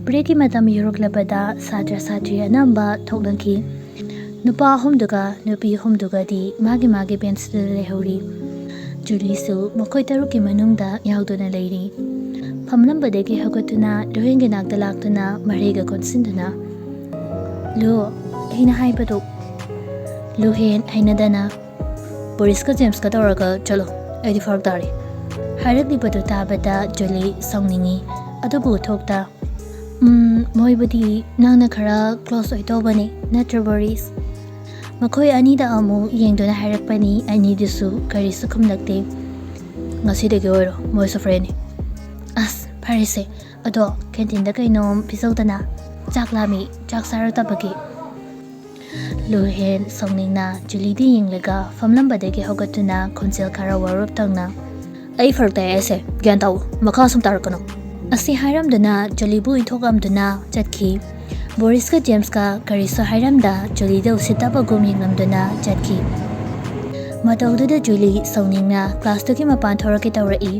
ꯕ꯭ꯔꯦꯛꯀꯤ ꯃꯇꯝ ꯌꯧꯔꯛꯂꯕꯗ ꯁꯥꯇ꯭ꯔ ꯁꯥꯇ꯭ꯔꯤ ꯑꯅꯝꯕ ꯊꯣꯛꯅꯈꯤ꯫ ꯅꯨꯄꯥ ꯑꯍꯨꯝꯗꯨꯒ ꯅꯨꯄꯤ ꯑꯍꯨꯝꯗꯨꯒꯗꯤ ꯃꯥꯒꯤ ꯃꯥꯒꯤ ꯕꯦꯟꯁꯇꯨꯗ ꯂꯩꯍꯧꯔꯤ꯫ ꯖꯨꯂꯤꯁꯨ ꯃꯈꯣꯏ ꯇꯔꯨꯛꯀꯤ ꯃꯅꯨꯡꯗ ꯌꯥꯎꯗꯨꯅ ꯂꯩꯔꯤ꯫ ꯐꯝꯂꯝꯕꯗꯒꯤ ꯍꯧꯒꯠꯇꯨꯅ ꯂꯨꯍꯦꯟꯒꯤ ꯅꯥꯛꯇ ꯂꯥꯛꯇꯨꯅ ꯃꯔꯩꯒ ꯀꯣꯟꯁꯤꯟꯗꯨꯅ, "ꯂꯨ, ꯑꯩꯅ ꯍꯥꯏꯕꯗꯨ꯫" ꯂꯨꯍꯦꯟ ꯍꯩꯅꯗꯅ, "ꯕꯣꯔꯤꯁꯀ ꯖꯦꯝꯁꯀ ꯇꯧꯔꯒ ꯆꯠꯂꯣ, ꯑꯩꯗꯤ ꯐꯔꯛ ꯇꯥꯔꯦ꯫" ꯍꯥꯏꯔꯛꯂꯤꯕꯗꯨ ꯇꯥꯕꯗ ꯖꯨꯂꯤ ꯁꯥꯎꯅꯤꯡꯉꯤ꯫ ꯑꯗꯨꯕꯨ ꯎꯊꯣꯛꯇ, "ꯎꯝ, ꯃꯣꯏꯕꯨꯗꯤ ꯅꯪꯅ ꯈꯔ ꯀ꯭ꯂꯣꯁ ꯑꯣꯏ ꯇꯧꯕꯅꯦ, ꯅꯠꯇ꯭ꯔ ꯕꯣꯔꯤꯁ?" ꯃꯈꯣꯏ ꯑꯅꯤꯗ ꯑꯃꯨꯛ ꯌꯦꯡꯗꯨꯅ ꯍꯥꯏꯔꯛꯄꯅꯤ꯫ ꯑꯅꯤꯗꯨꯁꯨ ꯀꯔꯤꯁꯨ ꯈꯨꯝꯂꯛꯇꯦ꯫ "ꯉꯁꯤꯗꯒꯤ ꯑꯣꯏꯔꯣ ꯃꯣꯏꯁꯨ ꯐ꯭ꯔꯦꯟꯅꯤ꯫" "ꯑꯁ, ꯐꯔꯦꯁꯦ, ꯑꯗꯣ ꯀꯦꯟꯇꯤꯟꯗ ꯀꯩꯅꯣꯝ ꯄꯤꯖꯧꯗꯅ, ꯆꯥꯛ ꯂꯥꯝꯃꯤ, ꯆꯥꯛ ꯆꯥꯔꯛꯇꯕꯒꯤ꯫" ꯂꯨꯍꯦꯟ ꯁꯥꯎꯅꯤꯡꯅ ꯖꯨꯂꯤꯗ ꯌꯦꯡꯂꯒ ꯐꯝꯂꯝꯕꯗꯒꯤ ꯍꯧꯒꯠꯇꯨꯅ ꯈꯣꯟꯖꯦꯜ ꯈꯔ ꯋꯥꯔꯞ ꯇꯧꯅ, "ꯑꯩ ꯐꯔꯛ ꯇꯥꯏ ꯍꯥꯏꯁꯦ, ꯒ꯭ꯌꯥꯟ ꯇꯥꯎ, ꯃꯈꯥ ꯁꯨꯝ ꯇꯥꯔꯛꯀꯅꯨ꯫" ꯑꯁꯤ ꯍꯥꯏꯔꯝꯗꯨꯅ ꯖꯨꯂꯤꯕꯨ ꯏꯟꯊꯣꯛꯂꯝꯗꯨꯅ ꯆꯠꯈꯤ꯫ ꯕꯣꯔꯤꯁꯀ ꯖꯦꯝꯁꯀ ꯀꯔꯤꯁꯨ ꯍꯥꯏꯔꯝꯗ ꯖꯨꯂꯤꯗ ꯎꯁꯤꯠꯇꯕꯒꯨꯝ ꯌꯦꯡꯂꯝꯗꯨꯅ ꯆꯠꯈꯤ꯫ ꯃꯇꯧꯗꯨꯗ ꯖꯨꯂꯤ ꯁꯥꯎꯅꯤꯡꯅ ꯀ꯭ꯂꯥꯁꯇꯨꯒꯤ ꯃꯄꯥꯟ ꯊꯣꯔꯛꯀꯦ ꯇꯧꯔꯛꯏ꯫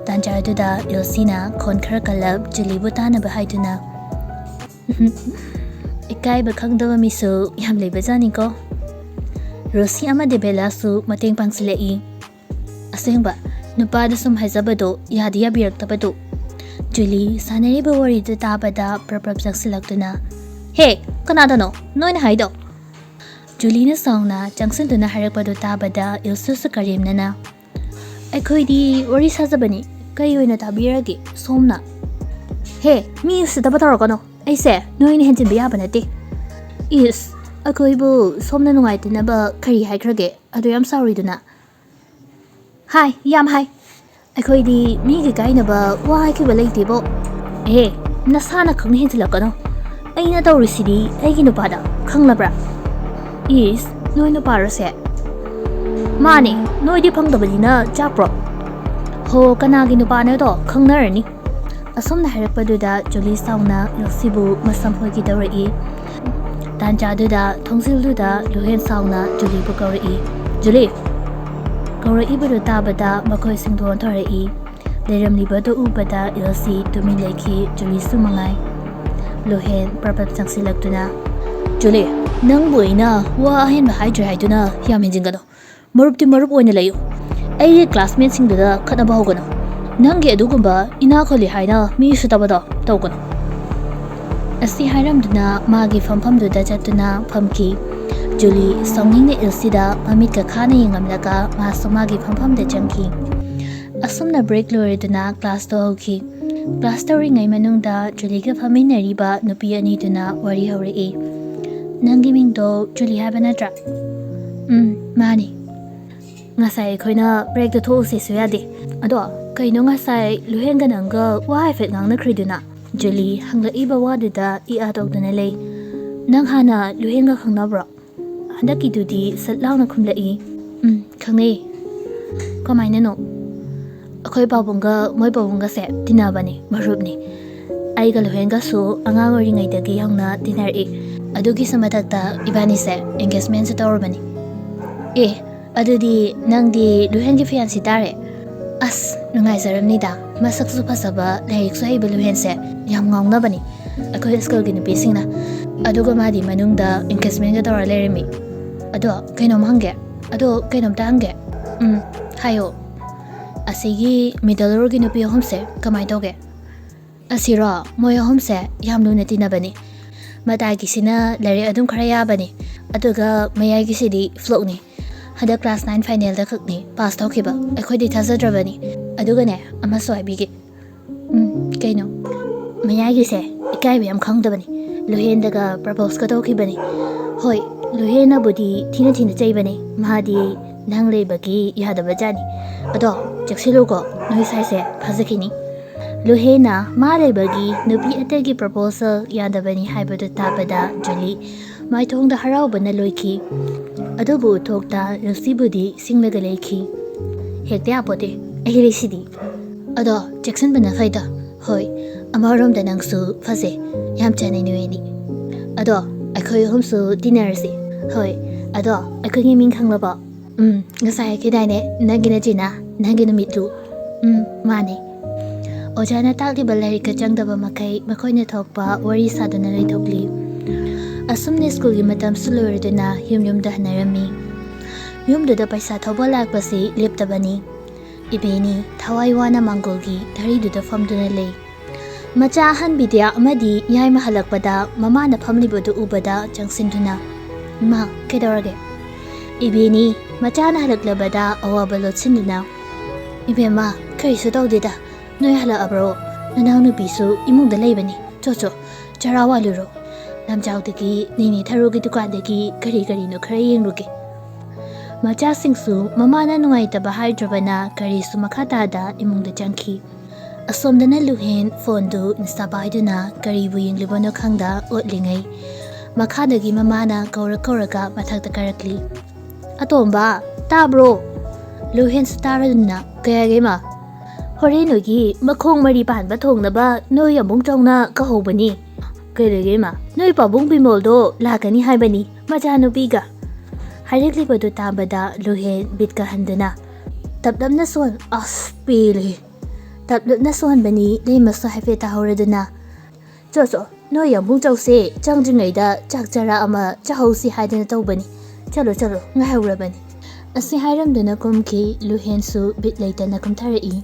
ꯇꯥꯟꯖꯥꯗꯨꯗ ꯏꯜꯁꯤꯅ ꯈꯣꯟ ꯈꯔ ꯀꯜꯂꯞ ꯖꯨꯂꯤꯕꯨ ꯇꯥꯅꯕ ꯍꯥꯏꯗꯨꯅ, "ꯏꯀꯥꯏꯕ ꯈꯪꯗꯕ ꯃꯤꯁꯨ ꯌꯥꯝ ꯂꯩꯕꯖꯥꯠꯅꯤꯀꯣ꯫ ꯔꯣꯁꯤ ꯑꯃꯗꯤ ꯕꯦꯂꯥꯁꯨ ꯃꯇꯦꯡ ꯄꯥꯡꯁꯤꯜꯂꯛꯏ꯫ ꯑꯁꯦꯡꯕ, ꯅꯨꯄꯥꯗ ꯁꯨꯝ ꯍꯥꯏꯖꯕꯗꯣ ꯌꯥꯗꯤ ꯌꯥꯕꯤꯔꯛꯇꯕꯗꯣ꯫" ꯖꯨꯂꯤ ꯁꯥꯟꯅꯔꯤꯕ ꯋꯥꯔꯤꯗꯨ ꯇꯥꯕꯗ ꯄ꯭ꯔꯞ ꯄ꯭ꯔꯞ ꯆꯪꯁꯤꯜꯂꯛꯇꯨꯅ, "ꯍꯦ, ꯀꯅꯥꯗꯅꯣ ꯅꯣꯏꯅ ꯍꯥꯏꯗꯣ?" ꯖꯨꯂꯤꯅ ꯁꯥꯎꯅ ꯆꯪꯁꯤꯟꯗꯨꯅ ꯍꯥꯏꯔꯛꯄꯗꯨ ꯇꯥꯕꯗ ꯏꯜꯁꯨꯁꯨ ꯀꯔꯦꯝꯅꯅ, "ꯑꯩꯈꯣꯏꯗꯤ ꯋꯥꯔꯤ ꯁꯥꯖꯕꯅꯤ, ꯀꯩ ꯑꯣꯏꯅ ꯇꯥꯕꯤꯔꯒꯦ ꯁꯣꯝꯅ?" "ꯍꯦ, ꯃꯤ ꯎꯁꯤꯠꯇꯕ ꯇꯧꯔꯛꯀꯅꯣ, ꯑꯩꯁꯦ ꯅꯣꯏꯅ ꯍꯦꯟꯖꯤꯟꯕ ꯌꯥꯕ ꯅꯠꯇꯦ꯫" "ꯏꯁ, ꯑꯩꯈꯣꯏꯕꯨ ꯁꯣꯝꯅ ꯅꯨꯡꯉꯥꯏꯇꯅꯕ ꯀꯔꯤ ꯍꯥꯏꯈ꯭ꯔꯒꯦ? ꯑꯗꯨ ꯌꯥꯝ ꯁꯥꯎꯔꯤꯗꯨꯅ?" "ꯍꯥꯏ, ꯌꯥꯝ ꯍꯥꯏ꯫ ꯑꯩꯈꯣꯏꯗꯤ ꯃꯤꯒꯤ ꯀꯥꯏꯅꯕ ꯋꯥ ꯍꯥꯏꯈꯤꯕ ꯂꯩꯇꯦꯕꯣ꯫" "ꯑꯦ, ꯅꯁꯥꯅ ꯈꯪꯅ ꯍꯦꯟꯖꯤꯜꯂꯛꯀꯅꯣ꯫ ꯑꯩꯅ ꯇꯧꯔꯤꯁꯤꯗꯤ ꯑꯩꯒꯤ ꯅꯨꯄꯥꯗ, ꯈꯪꯂꯕ꯭ꯔꯥ?" "ꯏꯁ, ꯅꯣꯏ ꯅꯨꯄꯥꯔꯣꯁꯦ?" "ꯃꯥꯅꯦ, ꯅꯣꯏꯗꯤ ꯐꯪꯗꯕꯅꯤꯅ ꯆꯥꯛꯄ꯭ꯔꯣ?" "ꯍꯣ, ꯀꯅꯥꯒꯤ ꯅꯨꯄꯥꯅꯣꯗꯣ ꯈꯪꯅꯔꯅꯤ꯫" ꯑꯁꯨꯝꯅ ꯍꯥꯏꯔꯛꯄꯗꯨꯗ ꯖꯨꯂꯤ ꯁꯥꯎꯅ ꯏꯜꯁꯤꯕꯨ ꯃꯁꯝ ꯍꯣꯏꯒꯦ ꯇꯧꯔꯛꯏ꯫ ꯇꯥꯟꯖꯥꯗꯨꯗ ꯊꯣꯡꯖꯤꯜꯗꯨꯗ ꯂꯨꯍꯦꯟ ꯁꯥꯎꯅ ꯖꯨꯂꯤꯕꯨ ꯀꯧꯔꯛꯏ꯫ "ꯖꯨꯂꯤ!" ꯀꯧꯔꯛꯏꯕꯗꯨ ꯇꯥꯕꯗ ꯃꯈꯣꯏꯁꯤꯡꯗꯨ ꯑꯣꯟꯊꯣꯔꯛꯏ꯫ ꯂꯩꯔꯝꯂꯤꯕꯗꯨ ꯎꯕꯗ ꯏꯜꯁꯤ ꯇꯨꯃꯤꯟ ꯂꯩꯈꯤ, ꯖꯨꯂꯤꯁꯨ ꯃꯉꯥꯏ꯫ ꯂꯨꯍꯦꯟ ꯄ꯭ꯔꯞ ꯄ꯭ꯔꯞ ꯆꯪꯁꯤꯜꯂꯛꯇꯨꯅ, "ꯖꯨꯂꯤ, ꯅꯪꯕꯨ ꯑꯩꯅ ꯋꯥ ꯑꯍꯦꯟꯕ ꯍꯥꯏꯗ꯭ꯔꯦ ꯍꯥꯏꯗꯨꯅ ꯌꯥꯝ ꯍꯦꯟꯖꯤꯟꯒꯅꯨ꯫ ꯃꯔꯨꯞꯇꯤ ꯃꯔꯨꯞ ꯑꯣꯏꯅ ꯂꯩꯌꯨ꯫ ꯑꯩꯒꯤ ꯀ꯭ꯂꯥꯁꯃꯦꯠꯁꯤꯡꯗꯨꯗ ꯈꯠꯅꯕ ꯍꯧꯒꯅꯨ꯫ ꯅꯪꯒꯤ ꯑꯗꯨꯒꯨꯝꯕ ꯏꯅꯥꯛ ꯈꯨꯜꯂꯤ ꯍꯥꯏꯅ ꯃꯤ ꯎꯁꯤꯠꯇꯕꯗꯣ ꯇꯧꯒꯅꯨ꯫" ꯑꯁꯤ ꯍꯥꯏꯔꯝꯗꯨꯅ ꯃꯥꯒꯤ ꯐꯝꯐꯝꯗꯨꯗ ꯆꯠꯇꯨꯅ ꯐꯝꯈꯤ꯫ ꯖꯨꯂꯤ ꯁꯥꯎꯅꯤꯡꯅ ꯏꯜꯁꯤꯗ ꯃꯃꯤꯠꯀ ꯈꯥꯅ ꯌꯦꯡꯉꯝꯂꯒ ꯃꯥꯁꯨ ꯃꯥꯒꯤ ꯐꯝꯐꯝꯗ ꯆꯪꯈꯤ꯫ ꯑꯁꯨꯝꯅ ꯕ꯭ꯔꯦꯛ ꯂꯣꯏꯔꯗꯨꯅ ꯀ꯭ꯂꯥꯁꯇꯣ ꯍꯧꯈꯤ꯫ ꯀ꯭ꯂꯥꯁ ꯇꯧꯔꯤꯉꯩ ꯃꯅꯨꯡꯗ ꯖꯨꯂꯤꯒ ꯐꯝꯃꯤꯟꯅꯔꯤꯕ ꯅꯨꯄꯤ ꯑꯅꯤꯗꯨꯅ ꯋꯥꯔꯤ ꯍꯧꯔꯛꯏ꯫ "ꯅꯪꯒꯤ ꯃꯤꯡꯗꯣ ꯖꯨꯂꯤ ꯍꯥꯏꯕ ꯅꯠꯇ꯭ꯔꯥ?" "ꯎꯝ, ꯃꯥꯅꯤ꯫ ꯉꯁꯥꯏ ꯑꯩꯈꯣꯏꯅ ꯕ꯭ꯔꯦꯛꯇ ꯊꯣꯛꯎꯁꯦꯁꯨ ꯌꯥꯗꯦ꯫ ꯑꯗꯣ ꯀꯩꯅꯣ ꯉꯁꯥꯏ ꯂꯨꯍꯦꯟꯒ ꯅꯪꯒ ꯋꯥ ꯍꯥꯏꯐꯦꯠ ꯉꯥꯡꯅꯈ꯭ꯔꯤꯗꯨꯅ?" ꯖꯨꯂꯤ ꯍꯪꯂꯛꯏꯕ ꯋꯥꯗꯨꯗ ꯏ ꯑꯥ ꯇꯧꯗꯨꯅ ꯂꯩ꯫ "ꯅꯪ ꯍꯥꯟꯅ ꯂꯨꯍꯦꯟꯒ ꯈꯪꯅꯕ꯭ꯔꯣ?" ꯍꯟꯗꯛꯀꯤꯗꯨꯗꯤ ꯁꯠ ꯂꯥꯎꯅ ꯈꯨꯝꯂꯛꯏ꯫ "ꯎꯝ, ꯈꯪꯅꯩ꯫" "ꯀꯃꯥꯏꯅꯅꯣ?" "ꯑꯩꯈꯣꯏ ꯄꯥꯕꯨꯡꯒ ꯃꯣꯏ ꯄꯥꯕꯨꯡꯒꯁꯦ ꯇꯤꯟꯅꯕꯅꯤ, ꯃꯔꯨꯞꯅꯤ꯫ ꯑꯩꯒ ꯂꯨꯍꯦꯟꯒꯁꯨ ꯑꯉꯥꯡ ꯑꯣꯏꯔꯤꯉꯩꯗꯒꯤ ꯍꯧꯅ ꯇꯤꯟꯅꯔꯛꯏ꯫ ꯑꯗꯨꯒꯤꯁꯨ ꯃꯊꯛꯇ ꯏꯕꯥꯅꯤꯁꯦ ꯑꯦꯡꯒꯦꯖꯃꯦꯟꯁꯨ ꯇꯧꯔꯕꯅꯤ꯫" "ꯑꯦ, ꯑꯗꯨꯗꯤ ꯅꯪꯗꯤ ꯂꯨꯍꯦꯟꯒꯤ ꯐꯤꯌꯥꯟꯁꯤ ꯇꯥꯔꯦ?" ꯑꯁ, ꯅꯨꯡꯉꯥꯏꯖꯔꯝꯅꯤꯗ꯫ ꯃꯁꯛꯁꯨ ꯐꯖꯕ, ꯂꯥꯏꯔꯤꯛꯁꯨ ꯍꯩꯕ ꯂꯨꯍꯦꯟꯁꯦ ꯌꯥꯝ ꯉꯥꯎꯅꯕꯅꯤ ꯑꯩꯈꯣꯏ ꯁ꯭ꯀꯨꯜꯒꯤ ꯅꯨꯄꯤꯁꯤꯡꯅ꯫ ꯑꯗꯨꯒ ꯃꯥꯗꯤ ꯃꯅꯨꯡꯗ engagementꯒ ꯇꯧꯔ ꯂꯩꯔꯝꯃꯤ꯫ ꯑꯗꯣ ꯀꯩꯅꯣꯝ ꯍꯪꯒꯦ꯫ ꯑꯗꯣ ꯀꯩꯅꯣꯝꯇ ꯍꯪꯒꯦ꯫ ꯎꯝ, ꯍꯥꯏꯌꯣ꯫ ꯑꯁꯤꯒꯤ middle row ꯒꯤ ꯅꯨꯄꯤ ꯑꯍꯨꯝꯁꯦ ꯀꯃꯥꯏꯅ ꯇꯧꯒꯦ? ꯑꯁꯤꯔꯣ, ꯃꯣꯏ ꯑꯍꯨꯝꯁꯦ ꯌꯥꯝ ꯂꯨꯅ ꯇꯤꯟꯅꯕꯅꯤ꯫ ꯃꯇꯥꯏꯒꯤꯁꯤꯅ ꯂꯥꯏꯔꯤꯛ ꯑꯗꯨꯝ ꯈꯔ ꯌꯥꯕꯅꯤ, ꯑꯗꯨꯒ ꯃꯌꯥꯏꯒꯤꯁꯤꯗꯤ flukꯅꯤ꯫ ꯍꯟꯗꯛ class nine finalꯗ ꯈꯛꯅꯤ pass ꯇꯧꯈꯤꯕ꯫ ꯑꯩꯈꯣꯏꯗꯤ ꯊꯥꯖꯗ꯭ꯔꯕꯅꯤ꯫ ꯑꯗꯨꯒꯅꯦ, ꯑꯃꯁꯨ ꯍꯥꯏꯕꯤꯒꯦ꯫ ꯎꯝ, ꯀꯩꯅꯣ? ꯃꯌꯥꯏꯒꯤꯁꯦ ꯏꯀꯥꯏꯕ ꯌꯥꯝ ꯈꯪꯗꯕꯅꯤ꯫ ꯂꯨꯍꯦꯟꯗꯒ proposeꯀ ꯇꯧꯈꯤꯕꯅꯤ꯫ ꯍꯣꯏ, ꯂꯨꯍꯦꯟꯅꯕꯨꯗꯤ ꯊꯤꯅ ꯊꯤꯅ ꯆꯩꯕꯅꯤ꯫ ꯃꯥꯗꯤ ꯅꯪ ꯂꯩꯕꯒꯤ ꯌꯥꯗꯕ ꯖꯥꯠꯅꯤ꯫ ꯑꯗꯣ ꯆꯦꯛꯁꯤꯜꯂꯨꯀꯣ, ꯅꯣꯏ ꯁ꯭ꯋꯥꯏꯁꯦ ꯐꯥꯖꯈꯤꯅꯤ꯫ ꯂꯨꯍꯦꯟꯅ ꯃꯥ ꯂꯩꯕꯒꯤ ꯅꯨꯄꯤ ꯑꯇꯩꯒꯤ proposal ꯌꯥꯗꯕꯅꯤ ꯍꯥꯏꯕꯗꯨ ꯇꯥꯕꯗ ꯖꯨꯂꯤ ꯃꯥꯏꯊꯣꯡꯗ ꯍꯔꯥꯎꯕꯅ ꯂꯣꯏꯈꯤ꯫ ꯑꯗꯨꯕꯨ ꯎꯊꯣꯛꯇ ꯅꯨꯡꯁꯤꯕꯨꯗꯤ ꯁꯤꯡꯂꯒ ꯂꯩꯈꯤ꯫ "ꯍꯦꯛꯇ ꯌꯥꯄꯣꯠꯇꯦ, ꯑꯩ ꯂꯩꯁꯤꯗꯤ꯫ ꯑꯗꯣ ꯆꯦꯛꯁꯤꯟꯕꯅ ꯐꯩꯗ꯫ ꯍꯣꯏ, ꯑꯃꯔꯣꯝꯗ ꯅꯪꯁꯨ ꯐꯖꯩ, ꯌꯥꯝ ꯆꯥꯟꯅꯩ ꯅꯣꯏ ꯑꯅꯤ꯫ ꯑꯗꯣ ꯑꯩꯈꯣꯏ ꯑꯍꯨꯝꯁꯨ ꯇꯤꯟꯅꯔꯁꯤ꯫ ꯍꯣꯏ, ꯑꯗꯣ ꯑꯩꯈꯣꯏꯒꯤ ꯃꯤꯡ ꯈꯪꯂꯕꯣ?" "ꯎꯝ, ꯉꯁꯥꯏ ꯍꯥꯏꯈꯤꯗꯥꯏꯅꯦ, ꯅꯪꯒꯤ ꯅꯆꯤꯟꯅ, ꯅꯪꯒꯤ ꯅꯨꯃꯤꯠꯂꯨ?" "ꯎꯝ, ꯃꯥꯅꯦ꯫ ꯑꯣꯖꯥꯅ ꯇꯥꯛꯂꯤꯕ ꯂꯥꯏꯔꯤꯛꯀ ꯆꯪꯗꯕ ꯃꯈꯩ ꯃꯈꯣꯏꯅ ꯊꯣꯛꯄ ꯋꯥꯔꯤ ꯁꯥꯗꯨꯅ ꯂꯩꯊꯣꯛꯂꯤ꯫ ꯑꯁꯨꯝꯅ ꯁ꯭ꯀꯨꯜꯒꯤ ꯃꯇꯝꯁꯨ ꯂꯣꯏꯔꯗꯨꯅ ꯌꯨꯝ ꯌꯨꯝꯗ ꯍꯟꯅꯔꯝꯃꯤ꯫ ꯌꯨꯝꯗꯨꯗ ꯄꯩꯁꯥ ꯊꯧꯕ ꯂꯥꯛꯄꯁꯤ ꯂꯦꯞꯇꯕꯅꯤ꯫ ꯏꯕꯦꯅꯤ ꯊꯋꯥꯏ ꯋꯥꯅ ꯃꯥꯡꯒꯣꯜꯒꯤ ꯙꯔꯤꯗꯨꯗ ꯐꯝꯗꯨꯅ ꯂꯩ꯫ ꯃꯆꯥ ꯑꯍꯟ ꯕꯤꯗ꯭ꯌꯥ ꯑꯃꯗꯤ ꯌꯥꯏꯃ ꯍꯜꯂꯛꯄꯗ ꯃꯃꯥꯅ ꯐꯝꯂꯤꯕꯗꯨ ꯎꯕꯗ ꯆꯪꯁꯤꯟꯗꯨꯅ, "ꯏꯃꯥ, ꯀꯩꯗꯧꯔꯒꯦ?" ꯏꯕꯦꯅꯤ ꯃꯆꯥꯅ ꯍꯜꯂꯛꯂꯕꯗ ꯑꯋꯥꯕ ꯂꯣꯠꯁꯤꯟꯗꯨꯅ, "ꯏꯕꯦꯝꯃ, ꯀꯔꯤꯁꯨ ꯇꯧꯗꯦꯗ꯫ ꯅꯣꯏ ꯍꯜꯂꯛꯑꯕ꯭ꯔꯣ? ꯅꯅꯥꯎꯅꯨꯄꯤꯁꯨ ꯏꯃꯨꯡꯗ ꯂꯩꯕꯅꯤ꯫ ꯆꯣ ꯆꯣ, ꯆꯔꯥ ꯋꯥꯜꯂꯨꯔꯣ꯫ ꯂꯝꯖꯥꯎꯗꯒꯤ ꯅꯤꯅꯦ ꯊꯔꯣꯒꯤ ꯗꯨꯀꯥꯟꯗꯒꯤ ꯀꯔꯤ ꯀꯔꯤꯅꯣ ꯈꯔ ꯌꯦꯡꯂꯨꯒꯦ꯫" ꯃꯆꯥꯁꯤꯡꯁꯨ ꯃꯃꯥꯅ ꯅꯨꯡꯉꯥꯏꯇꯕ ꯍꯥꯏꯗ꯭ꯔꯕꯅ ꯀꯔꯤꯁꯨ ꯃꯈꯥ ꯇꯥꯗ ꯏꯃꯨꯡꯗ ꯆꯪꯈꯤ꯫ ꯑꯁꯣꯝꯗꯅ ꯂꯨꯍꯦꯟ ꯐꯣꯟꯗꯨ Insta ꯄꯥꯏꯗꯨꯅ ꯀꯔꯤꯕꯨ ꯌꯦꯡꯂꯤꯕꯅꯣ ꯈꯪꯗ ꯑꯣꯠꯂꯤꯉꯩ, ꯃꯈꯥꯗꯒꯤ ꯃꯃꯥꯅ ꯀꯧꯔ ꯀꯧꯔꯒ ꯃꯊꯛꯇ ꯀꯥꯔꯛꯂꯤ꯫ "ꯑꯇꯣꯝꯕ, ꯇꯥꯕ꯭ꯔꯣ?" ꯂꯨꯍꯦꯟꯁꯨ ꯇꯥꯔꯗꯨꯅ, "ꯀꯩ ꯍꯥꯏꯒꯦ, ꯏꯃꯥ?" "ꯍꯣꯔꯦꯟ ꯅꯣꯏꯒꯤ ꯃꯈꯣꯡ ꯃꯔꯤ ꯄꯥꯟꯕ ꯊꯣꯡꯅꯕ ꯅꯣꯏ ꯑꯕꯨꯡ ꯆꯥꯎꯅ ꯀꯧꯍꯧꯕꯅꯤ꯫" "ꯀꯩ ꯂꯩꯒꯦ, ꯏꯃꯥ?" "ꯅꯣꯏ ꯄꯥꯕꯨꯡ ꯕꯤꯃꯣꯜꯗꯣ ꯂꯥꯛꯀꯅꯤ ꯍꯥꯏꯕꯅꯤ, ꯃꯆꯥꯅꯨꯄꯤꯒ꯫" ꯍꯥꯏꯔꯛꯂꯤꯕꯗꯨ ꯇꯥꯕꯗ ꯂꯨꯍꯦꯟ ꯕꯤꯠꯀ ꯍꯟꯗꯨꯅ, ꯇꯞꯂꯞꯅ ꯁꯣꯟ ꯑꯁ ꯄꯦꯜꯂꯦ꯫ ꯇꯞꯂꯞꯅ ꯁꯣꯟꯕꯅꯤ ꯂꯩꯃꯁꯨ ꯍꯥꯏꯐꯦꯠ ꯇꯥꯍꯧꯔꯗꯅ, "ꯆꯣ ꯆꯣ, ꯅꯣꯏ ꯑꯃꯨꯛ ꯆꯧꯁꯦ, ꯆꯪꯗ꯭ꯔꯤꯉꯩꯗ ꯆꯥꯛ ꯆꯔꯥ ꯑꯃ ꯆꯥꯍꯧꯁꯤ ꯍꯥꯏꯗꯅ ꯇꯧꯕꯅꯤ꯫ ꯆꯠꯂꯣ ꯆꯠꯂꯣ, ꯉꯥꯏꯍꯧꯔꯕꯅꯤ"꯫ ꯑꯁꯤ ꯍꯥꯏꯔꯝꯗꯨꯅ ꯀꯨꯝꯈꯤ꯫ ꯂꯨꯍꯦꯟꯁꯨ ꯕꯤꯠ ꯂꯩꯇꯅ ꯀꯨꯝꯊꯔꯛꯏ꯫